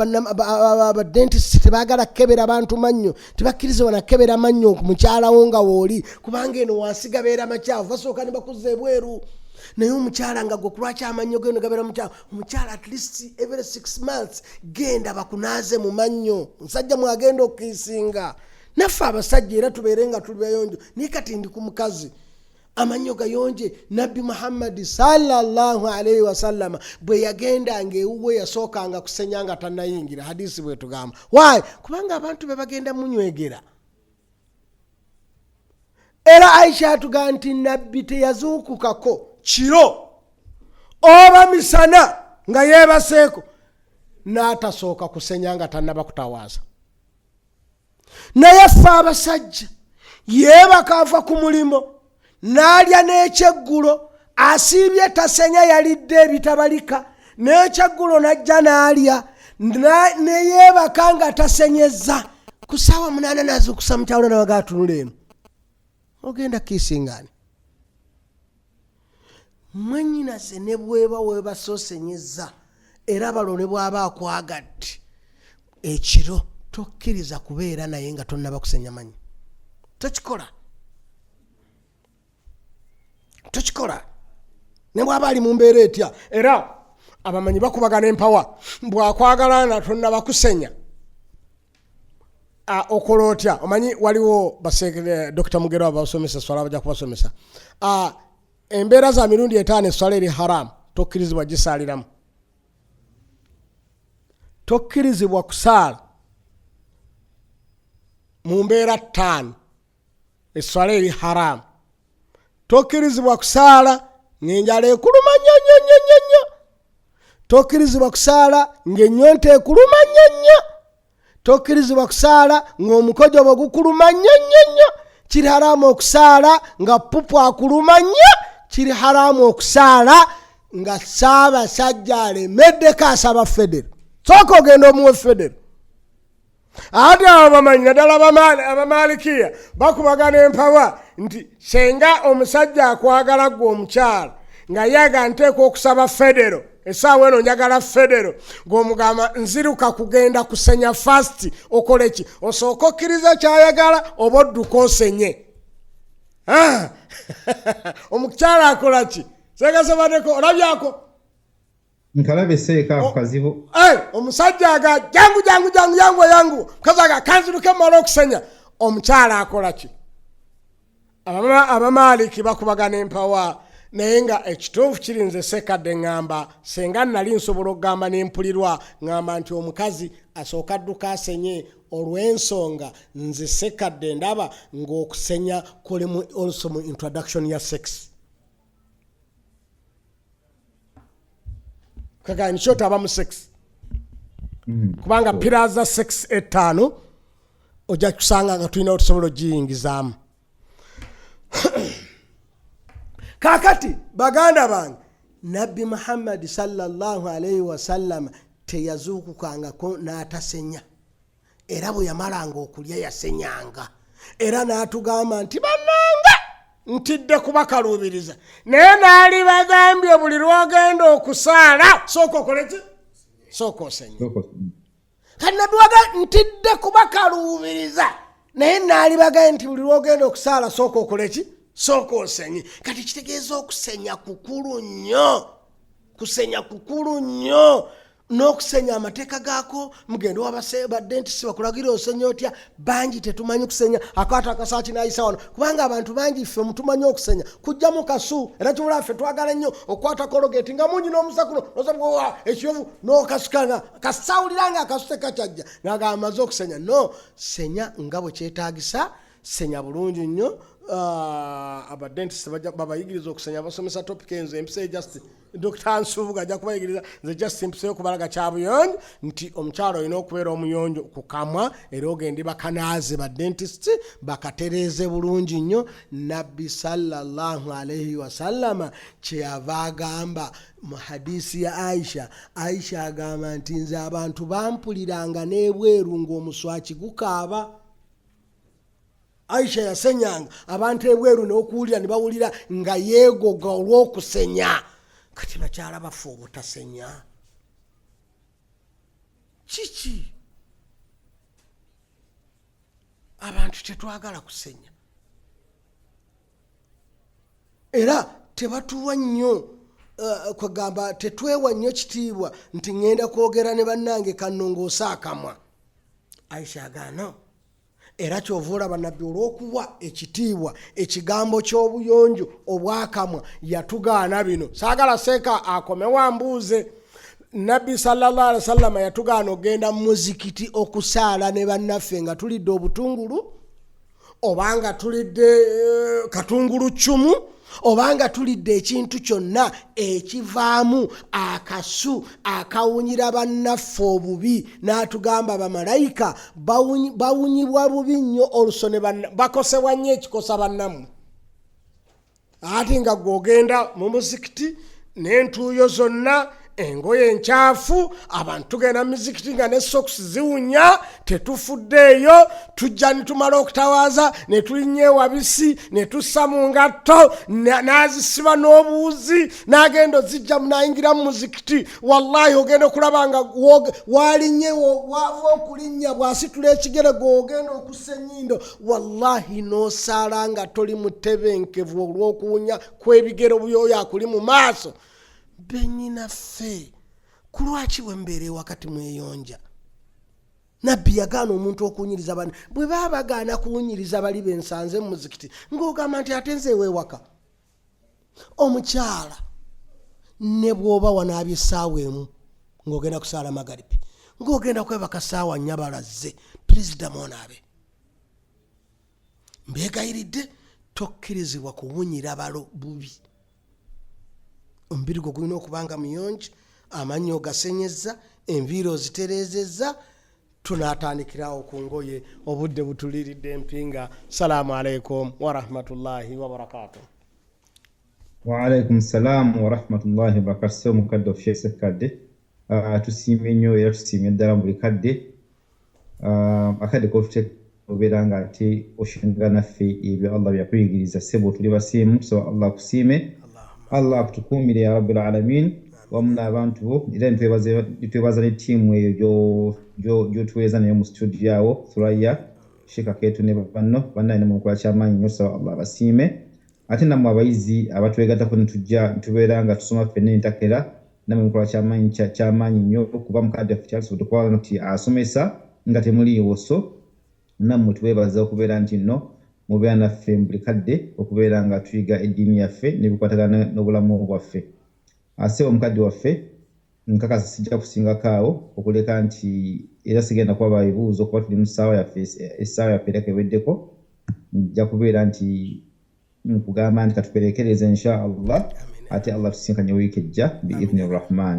abadentist tebaagala kukebera bantu mannyo, tebakkirizibwa nakukebera mannyo ku mukyalawo nga wooli, kubanga eno wansi gabeera makyafu, basooka ne bakuzza ebweru. Naye omukyala nga gwe kulwaki amannyo geno gabeera mukyafu? Omukyala at least every 6 months genda bakunaaze mu mannyo. Musajja mwagenda okukiisinga, naffe abasajja era tubeere nga tuli bayonjo. Naye kati ndi ku mukazi, amannyo gayonje. Nabbi Muhammadi sallallahu alaihi wasallama bwe yagendanga ewuwe yasookanga kusenya nga tannayingira. Hadisi bwetugamba. Why? Kubanga abantu be bagenda munywegera. Era Aisha atugamba nti nabbi teyazuukukako kiro oba misana nga yeebaseeko n'atasooka kusenya nga tannaba kutawaaza. Naye ffe abasajja, yeebaka ava ku mulimu n'alya n'ekyeggulo, asiibye tasenya, yalidde ebitabalika n'ekyeggulo, n'ajja n'alya neyeebaka nga tasenyeza. Ku ssaawa 8 nazuukusa mukyalo nawaga atunula eno, ogenda kiisingani mwannyinaze. Ne bweba weebasoosenyeza era balo ne bw'aba akwagadde ekiro, tokkiriza kubeera naye nga tonnaba kusenya manyi. Tokikola, tokikola, ne bw'aba ali mu mbeera etya. Era abamanyi bakubagana empawa, bw'akwagala nga tonnaba kusenya okola otya? Omanyi waliwo Dr Mugero abasomesa swala bajja kubasomesa. Embeera za mirundi etaano eswala eri haramu, tokkirizibwa gisaaliramu. Tokkirizibwa kusaala mu mbeera ttaano eswala eri haramu. Tokkirizibwa kusaala ng'enjala ekuluma nnyo nnyo nnyo nnyo nnyo. Tokkirizibwa kusaala ng'ennyonta ekuluma nnyo nnyo. Tokkirizibwa kusaala ng'omukojo bwe gukuluma nnyo nnyo nnyo. Kiri haramu okusaala nga pupu akuluma nnyo. Kiri haramu okusaala nga Ssaabasajja alemeddeko asaba federo. Sooka ogenda omuwe federo. Ate abo bamanyi naddala Abamalikiya bakubagana empawa nti senga omusajja akwagala ggwe omukyala nga ye aga nteekwa okusaba federo, essaawa eno njagala federo, ng'omugamba nziruka kugenda kusenya fast, okole ki? Osooka okkiriza ky'ayagala oba odduka osenye? Omukyala akola ki? Senga Sebadeko olabyako? Nkalabe seeka ako kazibu. Omusajja aga jangu jangu jangu yangu yangu, omukazi aga kanziruke mmale okusenya. Omukyala akola ki? Abamaaliki bakubagana empawa, naye nga ekituufu kiri nze Sekadde ŋŋamba senga nali nsobola okugamba nempulirwa ŋŋamba nti omukazi asooka adduka asenye, olw'ensonga nze Sekadde ndaba ng'okusenya kuli mu also mu introduction ya sex. Kagani kyoto aba mu sex. Kubanga pillars za sex 5 ojja kusanga nga tulina otusobola ogiyingizaamu. Kaakati baganda bange, Nabbi Muhammad sallallahu alaihi wasallam teyazuukukangako n'atasenya, era bwe yamalanga okulya yasenyanga, era n'atugamba nti bannanga ntidde kubakaluubiriza, naye naali bagambye buli lw'ogenda okusaala sooka okole ki? Sooka osenye. Kati Nabbi waga ntidde kubakaluubiriza, naye naali bagambye nti buli lw'ogenda okusaala sooka okole ki? Sooka osenye. Kati kitegeeza okusenya kukulu nnyo, kusenya kukulu nnyo. N'okusenya amateeka gaako, mugende badentisi bakulagira osenya otya. Bangi tetumanyi kusenya, akwata akasaaki n'ayisa wano, kubanga abantu bangi ffe mutumanyi okusenya kujjamu kasu, era kibula ffe twagala nnyo okukwata kologeti nga mungi n'omusakuno nosabuwa ekiyovu n'okasukanga kasawulira nga akasu tekakyajja ng'agamba amaze okusenya. No, senya nga bwe kyetaagisa, senya bulungi nnyo. Abadentisi babayigiriza okusenya, basomesa topic enzo empisa just Dr. Nsubuga ajja kubayigiriza. Nze just mpiseyo kubalaga kya buyonjo nti omukyalo olina okubeera omuyonjo ku kamwa, era ogende bakanaaze ba dentist bakatereeze bulungi nnyo. Nabbi sallallahu alaihi wasallama kyeyava agamba mu hadisi ya Aisha, Aisha agamba nti nze abantu bampuliranga n'ebweru ng'omuswaki gukaaba. Aisha yasenyanga abantu ebweru n'okuwulira ne bawulira nga yeegoga olw'okusenya. Kati bakyala baffe obutasenya kiki? Abantu tetwagala kusenya, era tebatuwa nnyo kwegamba tetwewa nnyo kitiibwa nti ŋŋenda kwogera ne bannange kannongoose akamwa. Aisha agaana. Era kyova olaba Nabbi olw'okuwa ekitiibwa ekigambo ky'obuyonjo obwakamwa yatugaana bino. Saagala seeka akomewo ambuuze. Nabbi sallallahu alaihi wasallam yatugaana okugenda mu muzikiti okusaala ne bannaffe nga tulidde obutungulu, oba nga tulidde katungulu ccumu, oba nga tulidde ekintu kyonna ekivaamu akasu akawunyira bannaffe obubi. N'atugamba bamalayika bawunyibwa bubi nnyo oluso ne bakosebwa nnyo ekikosa bannammwe. Ate nga ggwe ogenda mu muzikiti n'entuuyo zonna, engoye enkyafu, abantu tugenda mu mizikiti nga ne socks ziwunya, tetufuddeeyo, tujja ne tumala okutawaaza ne tulinnya ewabisi ne tussa mu ngatto, n'azisiba n'obuwuzi n'agenda ozijja n'ayingira mu muzikiti. Wallahi ogenda okulaba nga walinnye, wava okulinnya bw'asitula ekigere gw'ogenda okussa ennyindo, wallahi n'osaala nga toli mutebenkevu olw'okuwunya kw'ebigere byoyo akuli mu maaso. Bennyinaffe, ku lwaki bwe mbeera ewaka timweyonja? Nabbi yagaana omuntu okuwunyiriza bano. Bwe baba bagaana kuwunyiriza bali be nsanze mu muzikiti, ng'ogamba nti ate nze ew'ewaka. Omukyala ne bw'oba wanaabye essaawa emu ng'ogenda kusaala magaribi, ng'ogenda kwebaka ssaawa nnya balazze, please ddamu onaabe. Mbeegayiridde, tokkirizibwa kuwunyira balo bubi. Omubiri gwo gulina okuba nga muyonjo, Amannyo ogasenyezza, enviiri ozitereezezza, tunaatandikirawo ku ngoye. Obudde butuliiridde empinga. Salaamu aleikum warahmatullahi wabarakatuh. Waalaikum salaamu warahmatullahi wabarakatu. So mukadde ofu Sheikh Ssekadde, tusiimye nnyo era tusiimye ddala mu buli kadde. Akadde kotuteeka obeera nga ate oshinga naffe ebyo Allah byakuyigiriza. Ssebo, tuli basiimu. So Allah akusiime, Allah akutukuumire ya rabbil alamin wamu n'abantu bo. Era nitwebaza ne ttiimu eyo gy'otuweereza nayo mu studio awo, Thuraya, Sheikh Akeetu ne banno bannaye, ne mukola kyamaanyi nnyo. Tusaba Allah abasiime. Ate nammwe abayizi abatwegattako netujja tubeera nga tusoma ffenna entakera, nammwe mukola kyamaanyi kyamaanyi nnyo, kuba mukadde ffe kyatusobodde okuba nti asomesa nga temuliiwo. So nammwe tubeebaza okubeera nti nno mubeera naffe mu buli kadde okubeera nga tuyiga eddiini yaffe n'ebikwatagana n'obulamu bwaffe. Ase omukadde waffe, nkakasa sijja kusingako awo okuleka nti era sigenda kuba bibuuzo kuba tuli mu ssaawa yaffe, essaawa yaffe era keweddeko. Nja kubeera nti nkugamba nti katuperekereze insha Allah, ate Allah tusinkanye wiiki ejja biidhni rahman.